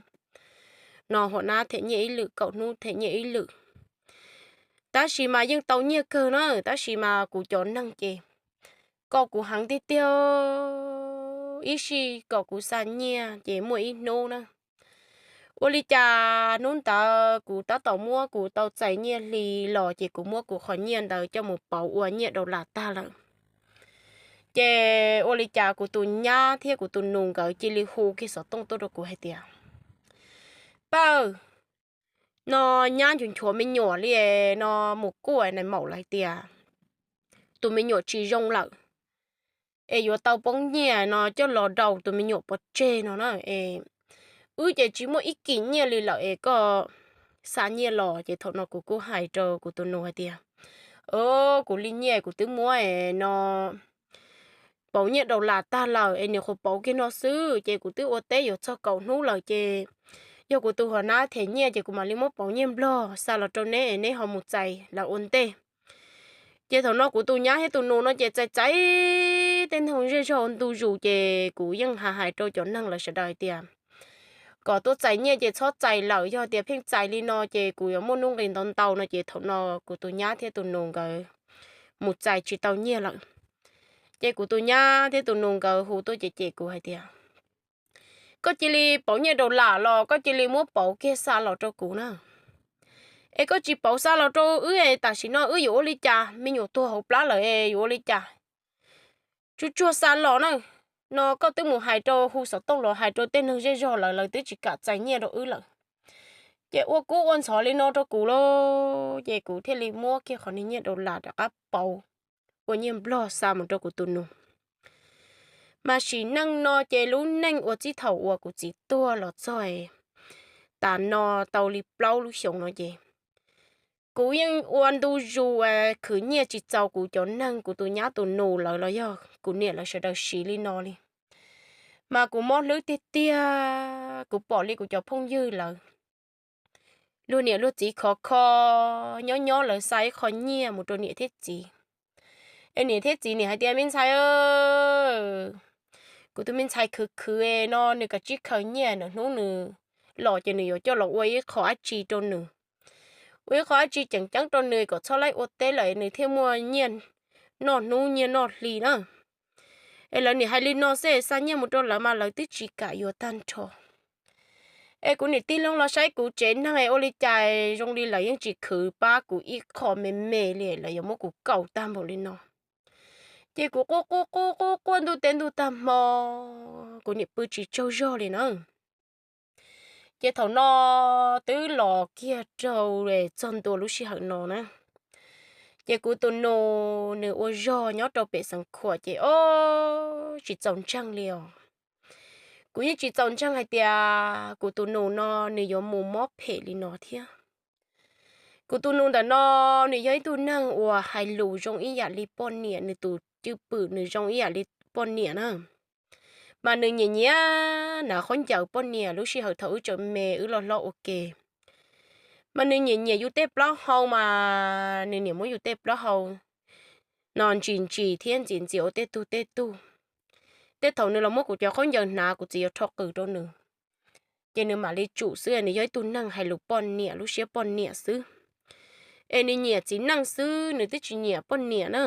no hom nab them nyiaj ib lwm, kaum hnub them nyiaj ib lwm. Tab sis mas yeej tau nyiaj kawg na, tab sis mas kuv cov neeg ces kom kuv heev tiag tiag, ib sij kom kuv xa nyiaj ces muaj ib hnub na. Ua li cas hnub ntawd kuv tab tom muab kuv tau txais nyiaj hli los ces kuv muab kuv qhov nyiaj ntawd coj mus pauv ua nyiaj dollar tag lawm. Ces ua li cas kuv tus nyab thiab kuv tus nus nkawd cia li hu kiag xov tooj tuaj rau kuv hais tias, Pawg, no nyab nchuav nchuav me nyuam li no mus kuaj nais maum lawv tias tus me nyuam tsis zoo lawm, es yuav tau poob nyiaj no coj los rau tus me nyuam pov tseg no na. Es wb ces tsis muaj ib kis nyiaj li lawm es koj xa nyiaj los. Ces thaum no kuv kuj hais rau kuv tus nus hais tias, Kuv li nyiaj kuv twb muab no pauv nyiaj dollar tag lawm es nim qhuav pauv kiag no xwb ces kuv twb ua teb yuav txog kaum hnub lawm ces yog kuv tus hom nab them nyiaj ces kuv mam li muab pauv nyiaj nplog xa los rau neb es neb ho mus txais lawv ua ntej. Ces thaum no kuv tus nyab thiab tus nus no ces txais txais tej neeg zej zog ntu zus ces kuv yeej hais hais rau cov neeg lawv sawv daws hais tias kom tuaj txais nyiaj ces txhob txais lawm, yog tias pheej txais li no ces kuv yuav muaj nuj nqis ntau ntau no. Ces thaum no kuv tus nyab thiab tus nus nkawd mus txais tsis tau nyiaj lawm. Ces kuv tus nyab thiab tus nus nkawd hu tuaj ces ces kuv hais tias, Koj cia li pauv nyiaj dollar los koj cia li muab pauv kiag xa los rau kuv na. Es koj tsis pauv xa los rau wb es tam sim no wb yuav ua li cas? Me nyuam tuag hauv plab lawm es yuav ua li cas? Tsuag tsuag xa los na. No koj twb mus hais rau, hu xov tooj los hais rau tej neeg zej zog lawv, lawv twb tsis kam txais nyiaj rau wb lawm. Ces ua kub ua ntxhov li no rau kuv lauj. Ces kuv thiaj li muab kiag qhov niag nyiaj dollar rov qab pauv ua nyiaj nplog xa mus rau kuv tus nus. Mas sim neej no ces lub neej ua txij thaum uas kuv txiv tuag los txog tas no tau li plaub lub xyoos no ces kuv yeej ua ntu zus khwv nyiaj tsis txaus kuv cov neeg, kuv tus nyab tus nus lawv los yog kuv niam lawv sawv daws siv li no li. Mas kuv mob hlwb tiag tiag, kuv pom li kuv cov phooj ywg lawv luag niam luag txiv khov kho, nyob nyob lawv xa ib qho nyiaj mus rau niam thiab txiv. Es niam thiab txiv nim hais tias, me ntxhais, kuv tus me ntxhais khwv khwv no nws kav tsij khaws nyiaj, nws hnub nws los ces nws yuav coj los ua ib qho dab tsi rau nws, ua ib qho dab tsi tseem ceeb rau nws kom txhob laib ua teb lawm nws thiaj muaj nyiaj noj hnub nyiaj noj hli na. Es lawv nim hais li no xwb xa nyiaj mus rau lawv mas lawv twb tsis kam yuav tag nrho. Es kuv niam tij loo los saib kuv tsev neeg es ua li cas zoo li lawv yeej tsis khwv pab kuv ib qho me me li, lawv yuav muab kuv kaum tag npaum li no. Ces kuv quaj quaj quaj quaj quaj ntuj teb ntuj tag hmo, kuv niam pw tsis tsaug zog li na. Ces thaum no twb los kiag rau txog ntua lub sij hawm no na, ces kuv tus nus nws ua zog nyob rau pem Xeev Khuam ces ob tsis txaus ntseeg li os. Kuv yeej tsis txaus ntseeg hais tias kuv tus nus no nws yuav mus mob phem li no thiab. Kuv tus nus ntawm no nws yog ib tug neeg uas hais lus zoo ib yam li poj niam, nws tus cwj pwm nws zoo ib yam li poj niam na. Mas nws nyiam nyiam hnav khaub ncaws poj niam lub sij hawm thaum wb tseem me wb loj hlob ua ke. Mas nws nyiam nyiam yus tej plaub hau mas nws niam muab yus tej plaub hau no ntsis ntsis thiab ntxias ntxias ua tej tug tej tug. Tej thaum nws los muab kuv cov khaub ncaws hnav kuv txiv yuav rho qws rau nws, ces nws mam li tsum xwb, nws yog ib tug neeg hais lus poj niam lub siab poj niam xwb. Es nws nyiam txiv neej xwb, nws twb tsis nyiam poj niam na.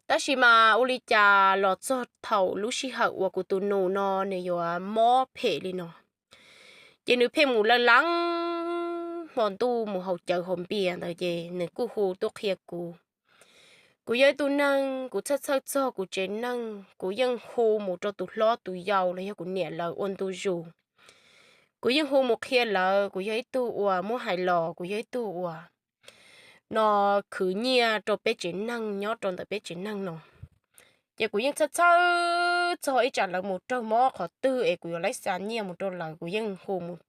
Tab sis mas ua li cas los txog thaum lub sij hawm uas kuv tus nus no nws yuav mob phem li no, ces nws pheej mus lawv leeb hmo ntuj mus haus cawv haus npias ntawd ces nws kuj hu tuaj qhia kuv. Kuv yog ib tug neeg kuv txhawj txhawj txog kuv tsev neeg, kuv yeej hu mus rau tus hlob tus yau los yog kuv niam lawv ua ntu zus. Kuv yeej hu mus qhia lawv, kuv yog ib tug uas muab hais los kuv yog ib tug uas no khwv nyiaj rau peb tsev neeg nyob rau ntawm peb tsev neeg no. Ces kuv yeej txhawj txhawj txog ib tsam lawv mus raug mob qhov twg es kuv yuav laib xa nyiaj mus rau lawv, kuv yeej hu mus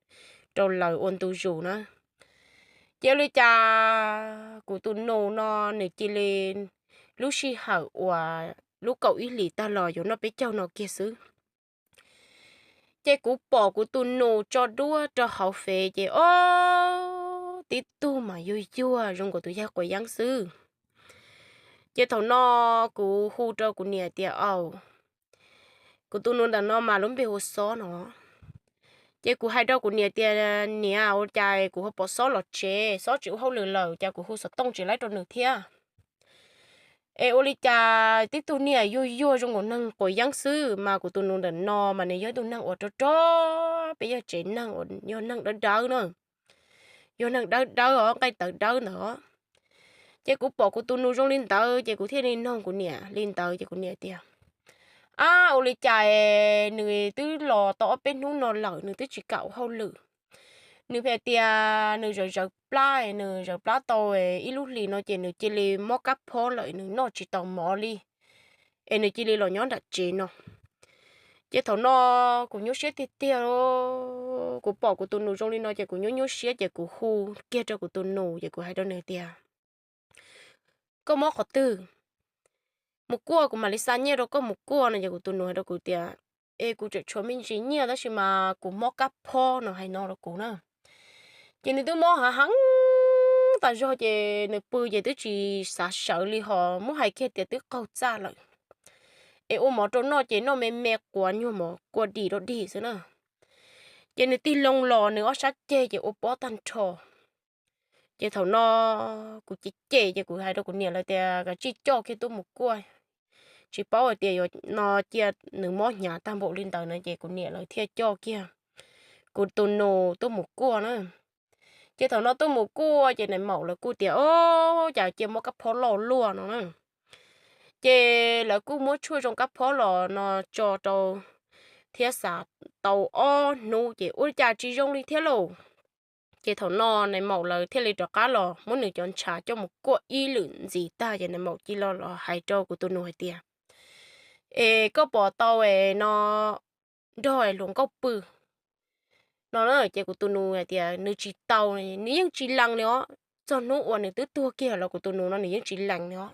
rau lawv ua ntu zus na. Ces ua li cas kuv tus nus no nws cia li lub sij hawm uas lub kaum ib hlis tag los yuav noj peb caug no kiag xwb. Ces kuv pom kuv tus nus tso duab rau hauv fev ces ob tib tug mas yuag yuag zoo nkaus tus yaig quav yeeb xwb. Ces thaum no kuv hu rau kuv niam tias, au, kuv tus nus ntawm no mas lub npe hu Xob no. Ces kuv hais rau kuv niam tias, niam, ua cas kuv ho pom Xob los tsev, Xob tsis ua hauj lwm lawm, cas kuv hu xov tooj tsis laib rau nws thiab. Es ua li cas tib tug niag yuag yuag zoo nkaus neeg quav yeeb xwb mas kuv tus nus ntawm no mas nws yog ib tug neeg uas rog rog peb yog tsev neeg uas yog neeg dawb dawb na, yog neeg dawb dawb os, nqaij tawv dawb ntawd. Ces kuv pom kuv tus nus zoo li ntawd ces kuv thiaj li noog kuv niam li ntawd ces kuv niam tias, ab, ua li cas nws twb los tau ob peb hnub no lawm nws twb tsis kam ua hauj lwm. Nws hais tias nws zawv zawv plab, nws zawv plab tau ib lub hlis no ces nws cia li mob kab phob lawm, nws noj tsis tau mov li, es nws cia li los nyob nram tsev no. Ces thaum no kuv nyuaj siab tiag tiag, kuv pom kuv tus nus zoo li no ces kuv nyuaj nyuaj siab ces kuv hu kiag rau kuv tus nus ces kuv hais rau nws tias, koj mob qhov twg? Mus kuaj kuv mam li xa nyiaj rau koj mus kuaj no. Ces kuv tus nus hais rau kuv tias, es kuv tseem tshuav me ntsis nyiaj tab sis mas kuv mob kab phob no, hais no rau kuv na. Ces nws twb mob hav heev tas zog ces nws pw ces twb tsis xav sawv li, ho muab hais kiag tias twb qaug txaj lawm. Es ua mov rau noj ces noj me me quav nyuag mov kua dim rau dig xwb na. Ces nws tig loo los nws ob sab ceg ces ua pob tag nrho. Ces thaum no kuv cem cem ces kuv hais rau kuv niam lawv tias kav tsij coj kiag tuaj mus kuaj, tsis paub hais tias yuav no cia nws mob hnyav tag npaum li ntawd no. Ces kuv niam lawv thiaj coj kiag kuv tus nus tuaj mus kuaj na. Ces thaum no tuaj mus kuaj ces nais maum lawv kuj tias, o, cas cia mob kab phob loj luaj no na. Ces lawv kuj muab tshuaj zoo kab phob los no tso rau thiab xa tau ob hnub ces ua li cas tsis zoo li thiab lauj. Ces thaum no nais maum lawv thiaj li rov qab los muab nws cov ntshav coj mus kuaj ib lwm ntxiv tag ces nais maum cia li los hais rau kuv tus nus hais tias, es koj puas tau es no nrog hluas nkauj pw no na. Ces kuv tus nus hais tias nws tsis tau, nws yeej tsis lees li os. Txog hnub uas nws twb tuag kiag los kuv tus nus no nws yeej tsis lees li os.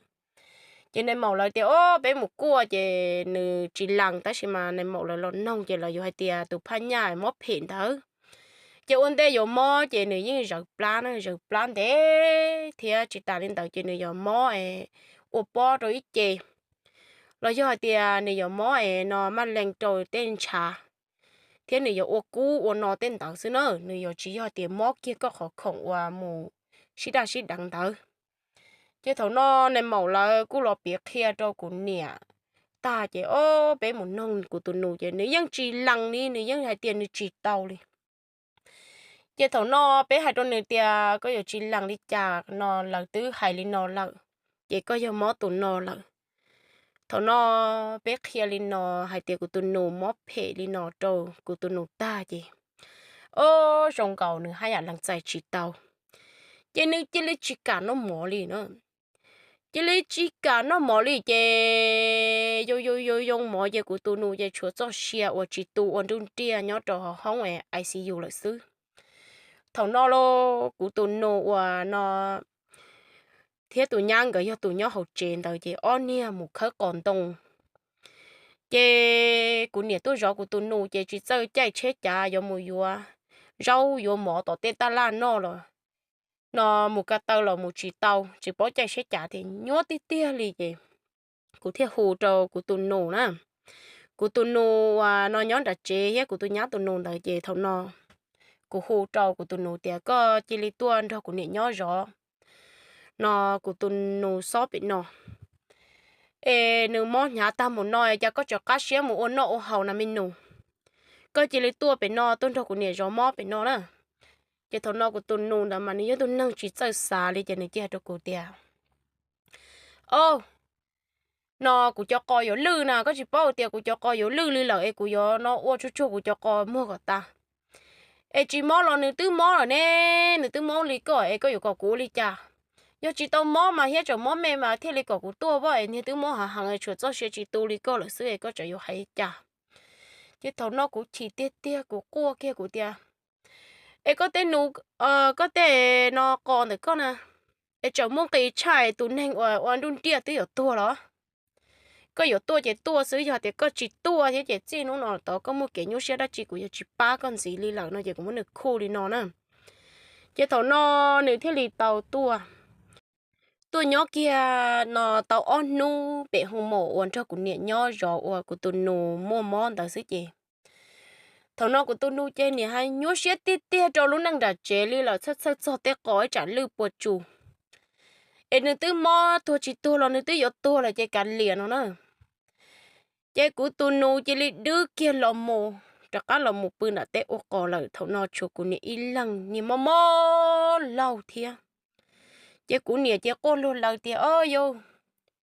Ces nais maum lawv tias, Ob, peb mus kuaj ces nws tsis lees, tab sis mas nais maum lawv los noog ces lawv yuav hais tias tus phaj nyaj mob phem ntawd. Ces ua ntej yuav mob ces nws yeej zawv plab na, zawv plab ntev thiab tsis tas li ntawd ces nws yuav mob es ua pob rau ib ce, los yog hais tias nws yuav mob es no maj lees rau tej ntshav, thiab nws yuav ua kub ua no tej ntawd xwb na, nws yuav tsis yog tias mob kiag koj qhov khoom uas mus sib daj sib deev ntawd. Ces thaum no nais maum lawv kuj los piav qhia rau kuv niam tag ces, Ob, peb mus noog kuv tus nus ces nws yeej tsis lees li, nws yeej hais tias nws tsis tau li. Ces thaum no peb hais rau nws tias, Koj yuav tsis lees li cas no, lawv twb hais li no lawm, ces koj yog mob tus no lawm. Thaum no peb qhia li no hais tias kuv tus nus mob phem li no rau kuv tus nus tag ces, ob, zoo nkaus nws haj yam lees txais tsis tau, ces nws cia li tsis kam noj mov li na. Cia li tsis kam noj mov li ces yoo yoo yoo mov ces kuv tus nus ces tshuav txoj sia uas tsis tu ua nruj nriaj nyob rau hauv hoob I C U lawm xwb. Thaum no los kuv tus nus uas no thiab tus nyab nkawd yog tus nyob hauv tsev ntawd ces ob niag mus khawb qos ntoo. Ces kuv niam tuaj zov kuv tus nus ces tsis txawj caij tsheb cav yuav mus yuav zaub yuav mov tom tej taj laj noj los no mus ko taw los mus tsis tau, tsis paub caij tsheb cav tias nyuaj tiag tiag li ces kuv thiaj hu rau kuv tus nus na. Kuv tus nus uas no nyob nram tsev thiab kuv tus nyab tus nus ntawd ces thaum no kuv hu rau kuv tus nus tias koj cia li tuaj nrog kuv niam nyob zov no, kuv tus nus xob pem no es nws mob hnyav tag mus no es cas koj tseem qab siab mus ua noj ua haus na me nus? Koj cia li tuaj pem no tuaj nrog kuv niam zov mob pem no na. Ces thaum no kuv tus nus ntawd mas nws yog tus neeg tsis txawj xav li ces nws cia hais rau kuv tias, Ob, no kuv cov qos yuav lwj na, koj tsis paub tias kuv cov qos yuav lwj li lawm es kuv yuav no ua tsuag tsuag kuv cov qos muag kom tas. Es tsis mob los nws twb mob lawm ne, nws twb mob li koj es koj yuav kom kuv ua li cas? Yog tsis tau mob mas thiab tseem mob me mas thiaj li kom kuv tuaj vaj es niag twb mob hav heev tshuav txoj sia tsis tu li koj lawm xwb es koj tseem yuav hais li cas? Ces thaum no kuv chim tiag tiag kuv quaj kiag kuv tias, Es koj tej nus, koj tej no qos ntawm koj na, es tseem muaj nqis tshaj tus neeg uas ua nruj nriaj twb yuav tuag los? Koj yuav tuaj ces tuaj xwb, yog tias koj tsis tuaj thiab ces txij hnub no tod koj muaj kev nyuaj siab dab tsi kuv yuav tsis pab koj ntxiv li lawm no ces kuv muab nws khuj li no na. Ces thaum no nws thiaj li tau tuaj, tuaj nyob kiag no tau ob hnub pem hoo maum uas nrog kuv niam nyob zov uas kuv tus nus muaj mob ntawd xwb ces thaum no kuv tus nus ces niam hais nyuaj siab tiag tiag rau lub neej nram tsev li lawm, txhawj txhawj txog tej qos ib tsam lwj puas tsus. Es nws twb mob tuag tsis tuag los nws twb yuav tuag lawm ces kav liam no na. Ces kuv tus nus cia li dwb kiag los mus, rov qab los mus pw nram teb ua qos lawm. Thaum no tshuav kuv niam ib leeg niag mob mob laug thiab. Ces kuv niam ces quaj luag laws tias, Ob, yau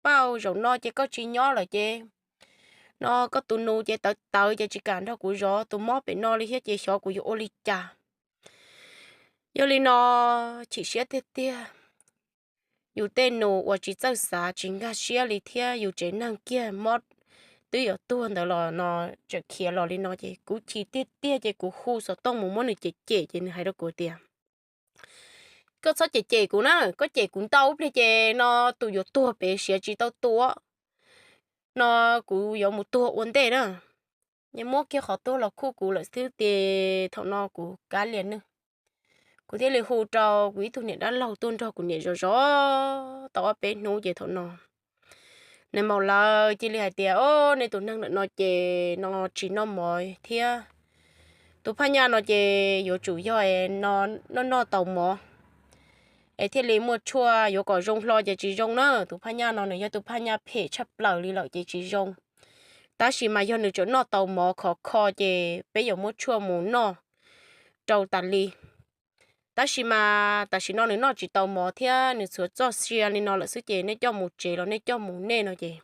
Pauj, zaum no ces koj tsis nyob lawm ces no koj tus nus ces tawv tawv ces tsis kam nrog kuv zov tus mob pem no li thiab ces xyov kuv yuav ua li cas. Yog li no chim siab tiag tiag, yus tej nus uas tsis txawj xav tsis nkag siab li thiab yus tsev neeg kiag mob twb yuav tuag ntawd los no tseem khiav los li no ces kuv chim tiag tiag ces kuv hu xov tooj mus muab nws cem cem ces nws hais rau kuv tias, Koj txhob cem cem kuv na, koj cem kuv ntau ib pliag ces no tus yuav tuag pem siav tsis tau tua no kuv yuav mus tuag ua ntej na. Muab kiag qhov tuag los khuj kuv lawm xwb ces thaum no kuv kav liam nws. Kuv thiaj li hu rau kuv ib tug niam dab laug tuaj nrog kuv niam zov zov tau ob peb hnub ces thaum no nais maum lawv cia li hais tias, Ob, nej tus neeg ntawm no ces no tsis noj mov thiab tus phaj nyaj no ces yuav tsum yog noj noj tau mov es thiaj li muaj tshuaj, yuav kom zoo hlo ces tsis zoo na. Tus phaj nyaj no nws yog tus phaj nyaj phem tshaj plaws li lawm ces tsis zoo. Tab sis mas yog nws tseem noj tau mov khov kho ces peb yuav muab tshuaj mus noj rau tas li. Tab sis mas tam sim no nws noj tsis tau mov thiab nws txhuav txoj sia li no lawm xwb ces nej coj mus tsev los nej coj mus nej no ces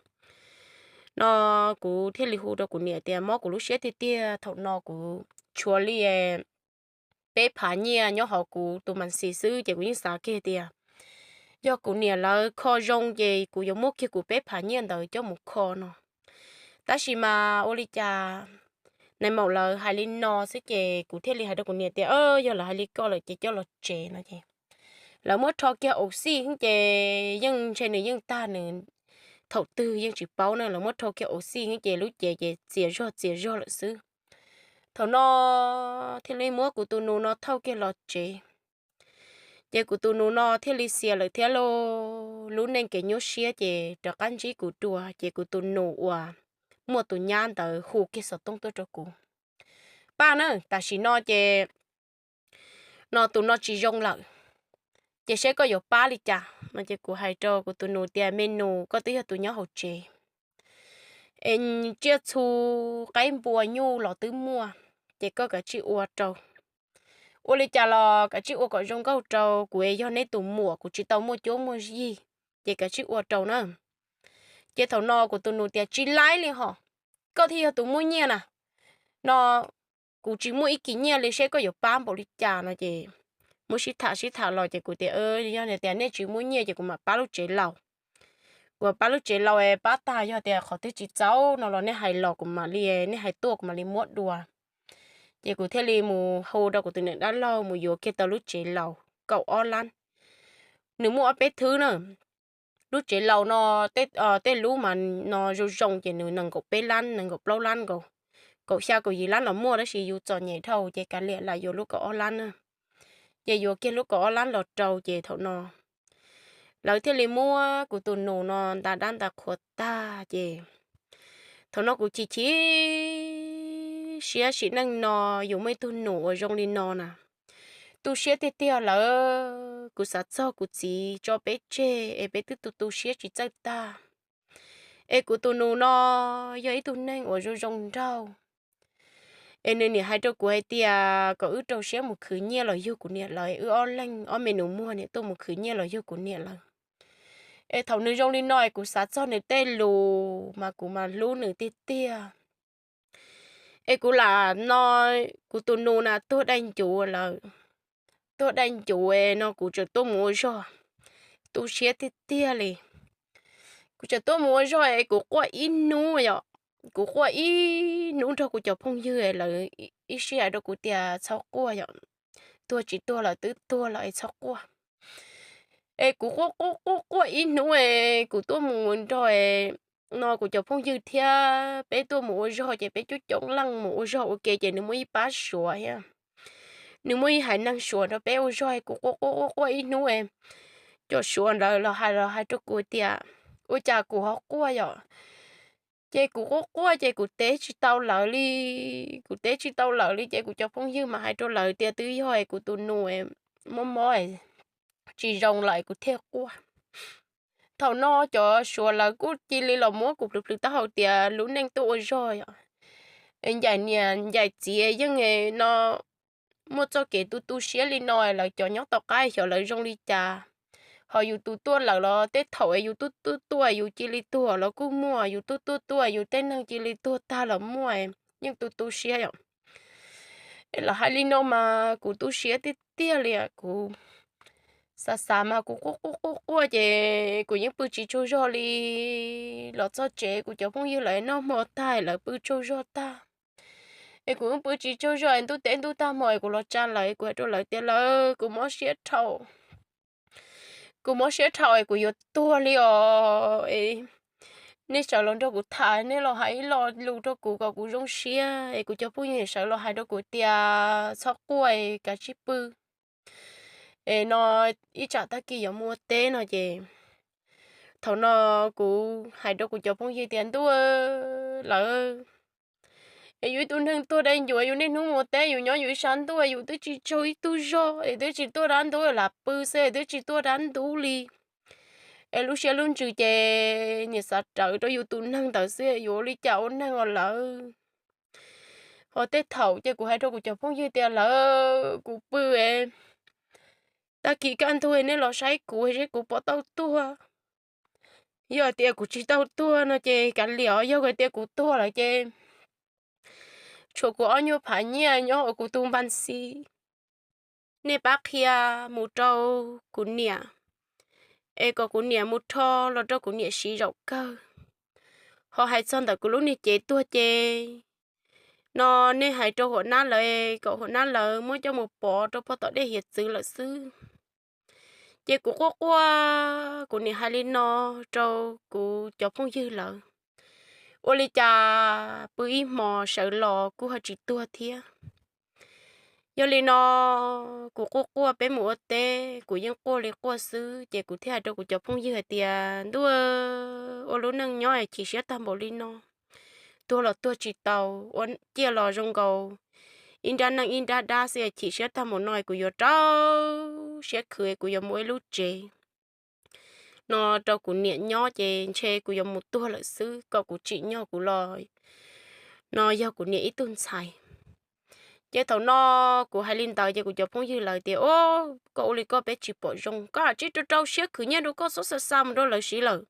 no kuv thiaj li hu rau kuv niam tias mob kuv lub siab tiag tiag. Thaum no kuv tshuav li peb phav nyiaj nyob hauv kuv tus mas xis xwb ces kuv yeej xav kiag tias yog kuv niam lawv kho zoo ces kuv yuav muab kiag kuv peb phav nyiaj ntawd coj mus kho no. Tab sis mas ua li cas nais maum lawv hais li no xwb ces kuv thiaj li hais rau kuv niam tias, Yog lawv hais li ko lawm ces coj los tsev no ces lawv muab rho kiag ua xij ces yeej ntshe nws yeej tag nws thaum twg yeej tsis paub na, lawv muab rhau kiag ua xij ces lub cev ces txias zog txias zog lawm xwb. Thaum no thiaj li muab kuv tus nus no thauj kiag los tsev. Ces kuv tus nus no thiaj li xiam lawm thiab lauj. Lub neej kev nyuaj siab ces rov qab ntsib kuv dua, ces kuv tus nus uas muaj tus nyab ntawd hu kiag xov tooj tuaj rau kuv, Paj na, tam sim no ces no tus no tsis zoo lawm, ces seb koj yuav pab li cas no. Ces kuv hais rau kuv tus nus tias, Me nus, koj twb yog tus nyob hauv tsev es tsiaj txhu qaib npua nyuj los twb muaj, ces koj kav tsij ua rau. Ua li cas los kav tsij ua kom zoo nkauj rau kuv es yog neb tus muam, kuv tsis tau muaj cuab muaj yig, ces kav tsij ua rau na. Ces thaum no kuv tus nus tias, Tsis laib li hos, koj thiaj yog tus muaj nyiaj na, no kuv tsis muaj ib kis nyiaj li, seb koj yuav pab npaum li cas no. Ces muab sib tham sib tham los ces kuv tias, Yog tias nej tsis muaj nyiaj ces kuv mam pab lub tsev laus. Kuv pab lub tsev laus es pab tag, yog tias qhov twg tsis txaus no los nej hais los kuv mam li, nej hais tuaj kuv mam li muab dua. Ces kuv thiaj li mus hu rau kuv tus niam dab laug mus yuav kiag tau lub tsev laus kaum ob lab. Nws muaj ob peb thwb na. Lub tsev laus no, tej lub mas no zoo zoo ces nws nees nkaum peb lab, nees nkaum plaub lab nkaus, kaum xya kaum yim lab los muaj, tab sis yus txom nyem dhau ces kav liam lam yuav lub kaum ob lab na. Ces yuav kiag lub kaum ob lab los rau ces thaum no lawv thiaj li muab kuv tus nus no nta dab nta qhua tag ces thaum no kuv chim chim siab, sim neej no yus muaj ib tug nus uas zoo li no na, tu siab tiag tiag lawm. Kuv xav txog kuv txiv tso peb tseg es peb twb tu tu siab tsis txawj tag. Es kuv tus nus no yog ib tug neeg uas zoo zoo nraug, es nws niam hais rau kuv hais tias kom wb rau siab mus khwv nyiaj los yug kuv niam lawv, wb ob leeg ob me nus muag niam tuaj mus khwv nyiaj los yug kuv niam lawv. Es thaum nws zoo li no es kuv xav txog nws tej lus mas kuv mas hlub nws tiag tiag. Es kuv lam no, kuv tus nus na tuag dai ncuv lawm, tuag dai ncuv no kuv tseem tuaj mus ua zog, tu siab tiag tiag li. Kuv tseem tuaj mus ua zog es kuv quaj ib hnub yom, kuv quaj ib hnub nrog kuv cov phooj ywg, lawv ib sij hais rau kuv tias txhob quaj yom, tuag tsis tuag lawm twb tuag lawm es txhob quaj. Es kuv quaj quaj quaj quaj ib hnub es kuv tuaj mus nrog no kuv cov phooj ywg thiab peb tuaj mus ua zog ces peb coob coob leej mus ua zog ua ke ces nws muaj ib pab suav thiab, nws muaj ib haiv neeg suav nrog peb ua zog es kuv quaj quaj quaj quaj ib hnub es cov suav ntawd los hais los hais rau kuv tias ua cas kuv ho quaj yom. Ces kuv quaj quaj ces kuv teb tsis tau lawv li, kuv teb tsis tau lawv li ces kuv cov phooj ywg mas hais rau lawv tias twb yog es kuv tus nus mob mob tsis zoo lawm kuv thiaj quaj. Thaum no cov suav lawv kuj cia li los muab kuv plhws plhws taub hau tias lub neej tuaj ua zog yom, ncaim niam ncaim txiv yeej no muaj txoj kev tu tu siab li no, lawv cov nyob tom qab xyov lawv zoo li cas. Ho yus tus tuaj lawm los tej thaum es yus tuaj tuaj tuaj yus cia li tuag los kuj muaj, yus tuaj tuaj tuaj yus tej neeg cia li tuag tag los muaj, yeej tu tu siab yom. Es lawv hais li no mas kuv tu siab tiag tiag li, kuv xav xav mas kuv quaj quaj quaj quaj ces kuv yeej pw tsis tsaug zog li. Los txog tsev kuv cov phooj ywg lawv noj hmo tag lawv pw tsaug zog tag, es kuv yeej pw tsis tsaug zog es ntuj teb ntuj tag hmo es kuv los tsa lawv, kuv hais rau lawv tias lawv, kuv mob siab dhau, kuv mob siab dhau es kuv yuav tuag li os. Nej sawv los nrog kuv tham, nej los hais ib lo lus rau kuv kom kuv zoo siab. Es kuv cov phooj ywg sawv los hais rau kuv tias txhob quaj, kav tsij pw, es no ib tsam tag kis yuav mus ua teb no ces thaum no kuv hais rau kuv cov phooj ywg tias ntuj, lawv, es yus ib tug neeg tuag dai ncuv, yus niaj hnub mus ua teb, yus nyob yus ib sab ntuj, yus twb tsis tsaug ib tug zog, es twb tsis tuaj dab ntub, lam pw xwb twb tsis tuaj dab ntub li. Es lub siab lub ntsws ces niam xav rawv rau yus tus neeg ntawd xwb, yus ua li cas ua neeg os lawv. Ho tej thaum ces kuv hais rau kuv cov phooj ywg tias lawv, kuv pw, tag kis kaj ntug nej los saib kuv seb kuv puas tau tuag. Yog tias kuv tsis tau tuag no ces kav liam, yog tias kuv tuag lawm ces tshuav kuv ob nyuag phav nyiaj nyob hauv kuv tus npas xis, nej pab qhia mus rau kuv niam, es kom kuv niam mus rho los rau kuv niam siv zaum kawg. Ho hais txog ntawm kuv lub niag cev tuag ces no nej hais rau huam nab lawv kom huam nab lawv muab coj mus pov rau pog tom dej hiav txwv lawm xwb. Ces kuv quaj quaj, kuv niam hais li no rau kuv cov phooj ywg lawm, ua li cas pw ib hmos sawv los kuj ho tsis tuag thiab. Yog li no kuv quaj quaj peb mus ua teb, kuv yeej quaj li quaj xwb, ces kuv thiaj hais rau kuv cov phooj ywg hais tias, ntuj, ua lub neej nyob chim siab tag npaum li no, tuag los tuag tsis tau, ua ciaj los zoo nkaus ib nrab neej ib nrab dab xwb, chim siab tag npaum no kuv yuav rau siab khwv, kuv yuav mus ua ib lub tsev no rau kuv niam nyob, ces ntshe kuv yuav mus tuag lawm xwb, kom kuv tsim nyog kuv los no yog kuv niam ib tug ntxhais. Ces thaum no kuv hais li ntawd ces kuv cov phooj ywg lawv tias, o, koj ua li koj peb tsis pom zoo, koj hais tsib rau rau siab khwv nyiaj rau koj xub xa xa mus rau lawv siv lawm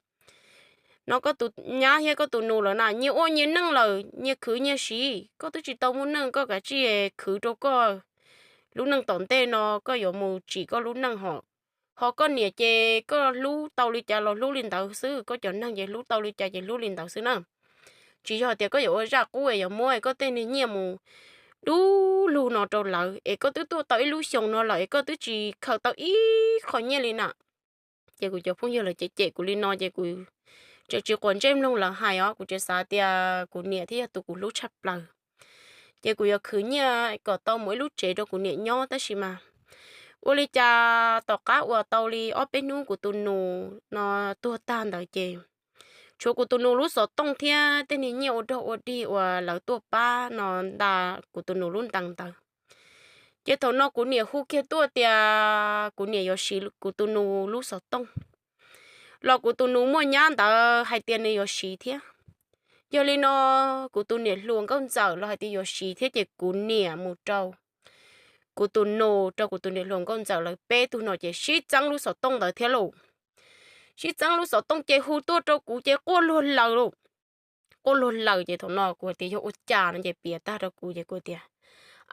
no, koj tus nyab thiab koj tus nus lawv na nyias ua nyias neej lawm, nyias khwv nyias siv, koj twb tsis tau muaj neej, koj kav tsij khwv rau koj lub neej tom ntej no, koj yuav mus tsim koj lub neej hos, ho koj niam ces koj hlub tau li cas los hlub li ntawd xwb, koj cov neeg ces hlub tau li cas ces hlub li ntawd xwb na. Tsis yog tias koj yuav ua zaj qub es yuav muab koj tej niag nyiaj mus dub lug no rau lawv, es koj twb tuaj tau ib lub xyoos no lawm es koj twb tsis khaws tau ib qho nyiaj li na. Ces kuv cov phooj ywg lawv cem cem kuv li no ces kuv tseem tsis quav ntsej mloog lawv hais os, kuv tseem xav tias kuv niam thiaj yog tus kuv hlub tshaj plaws, ces kuv yuav khwv nyiaj kom tau mus ib lub tsev rau kuv niam nyob, tab sis mas ua li cas tom qab uas tau li ob peb hnub kuv tus nus no tuag tag ntawd ces tshuav kuv tus nus lub xov tooj thiab tej niag nyiaj ua dog ua dig uas lawv tuaj pab no nta kuv tus nus lub ntees ntawd. Ces thaum no kuv niam hu kiag tuaj tias kuv niam yuav siv kuv tus nus lub xov tooj, los kuv tus nus muaj nyab ntawd hais tias nws yuav siv thiab. Yog li no kuv tus niam hluas nkauj ntxawm los hais tias yuav siv thiab, ces kuv niam mus rau kuv tus nus, rau kuv tus niam hluas nkauj ntxawm lawv peb tug no ces sib txeeb lub xov tooj ntawd thiab lauj. Sib txeeb lub xov tooj ces hu tuaj rau kuv ces quaj luag laws lauj. Quaj luag laws ces thaum no kuv hais tias yog ua cas no ces piav tag rau kuv ces kuv tias,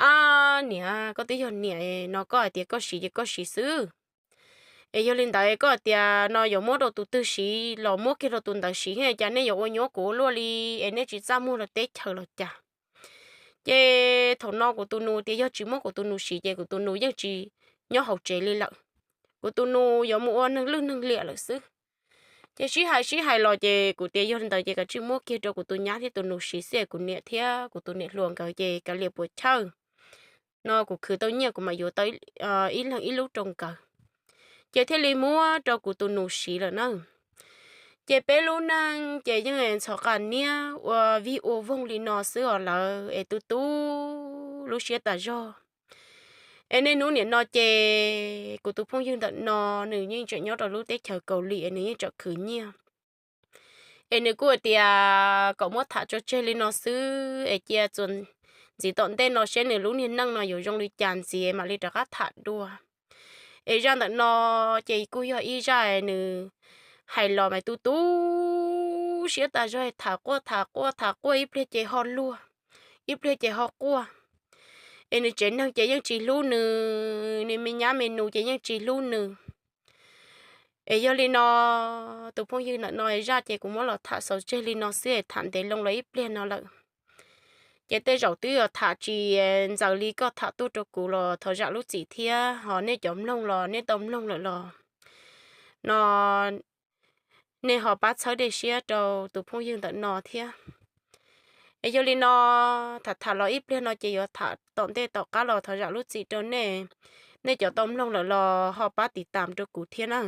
ab niam, koj twb yog niam no, koj hais tias koj siv ces koj siv xwb. Es yog li ntawd koj hais tias no yuav muab rau tus twg siv los muab kiag rau tus ntawd siv, cas nej yuav ua nyuab kuv ua luaj li, es nej tsis txaj muag rau teb chaws los cas? Ces thaum no kuv tus nus tias yog tsis muab kuv tus nus siv ces kuv tus nus yeej tsis nyob hauv tsev li lawm. Kuv tus nus yuav mus ua neeg lwj neeg liam lawm xwb. Ces sib hais sib hais los ces kuv tias yog li ntawd ces kav tsij muab kiag rau kuv tus nyab thiab tus nus siv xwb, kuv niam thiab kuv tus niam hluas nkawd ces kav liam puas chawj no, kuv khwv tau nyiaj kuv mam yuav tau ib leeg ib lub rau nkawd. Ces thiaj li muab rau kuv tus nus siv lawm na. Ces peb lub neej ces yeej ntxhov qas niab ua vij ua voog li no xwb os lawv, es tu tu lub siab tas zog. Es niaj hnub nim no ces kuv tus phooj ywg ntawm no nws yeej tseem nyob rau lub teb chaws Kaus Lim es nws yeej tseem khwv nyiaj. Es nws kuj hais tias kom muab tham tso tseg li no xwb es cia txuas ntxiv tom ntej no seb nws lub niag neej no yuav zoo li cas ntxiv mam li rov qab tham dua. Es zaj ntawm no ces kuj yog ib zaj nws hais los mas tu tu siab tas zog, tham quaj tham quaj tham quaj, ib pliag ces ho luag, ib pliag ces ho quaj. Es nws tsev neeg ces yeej tsis hlub nws, nws me nyab me nus ces yeej tsis hlub nws. Es yog li no, tus phooj ywg ntawm no zaj ces kuv muab los tham xaus tseg li no xwb es tham ntev loo los ib pliag no lawm. Ces tej zaum twb yog tham tsis ntxaws li koj tham tuaj rau kuv los thov zam lub txim thiab, ho nej cov mloog los nej tau mloog lawm los no nej ho pab txhawb dej siab rau tus phooj ywg ntawm no thiab. Es yog li no, tham tham los ib pliag no ces yuav tham tom ntej tom qab los thov zam lub txim rau nej. Nej cov tau mloog lawm los ho pab tiv tam rau kuv thiab na.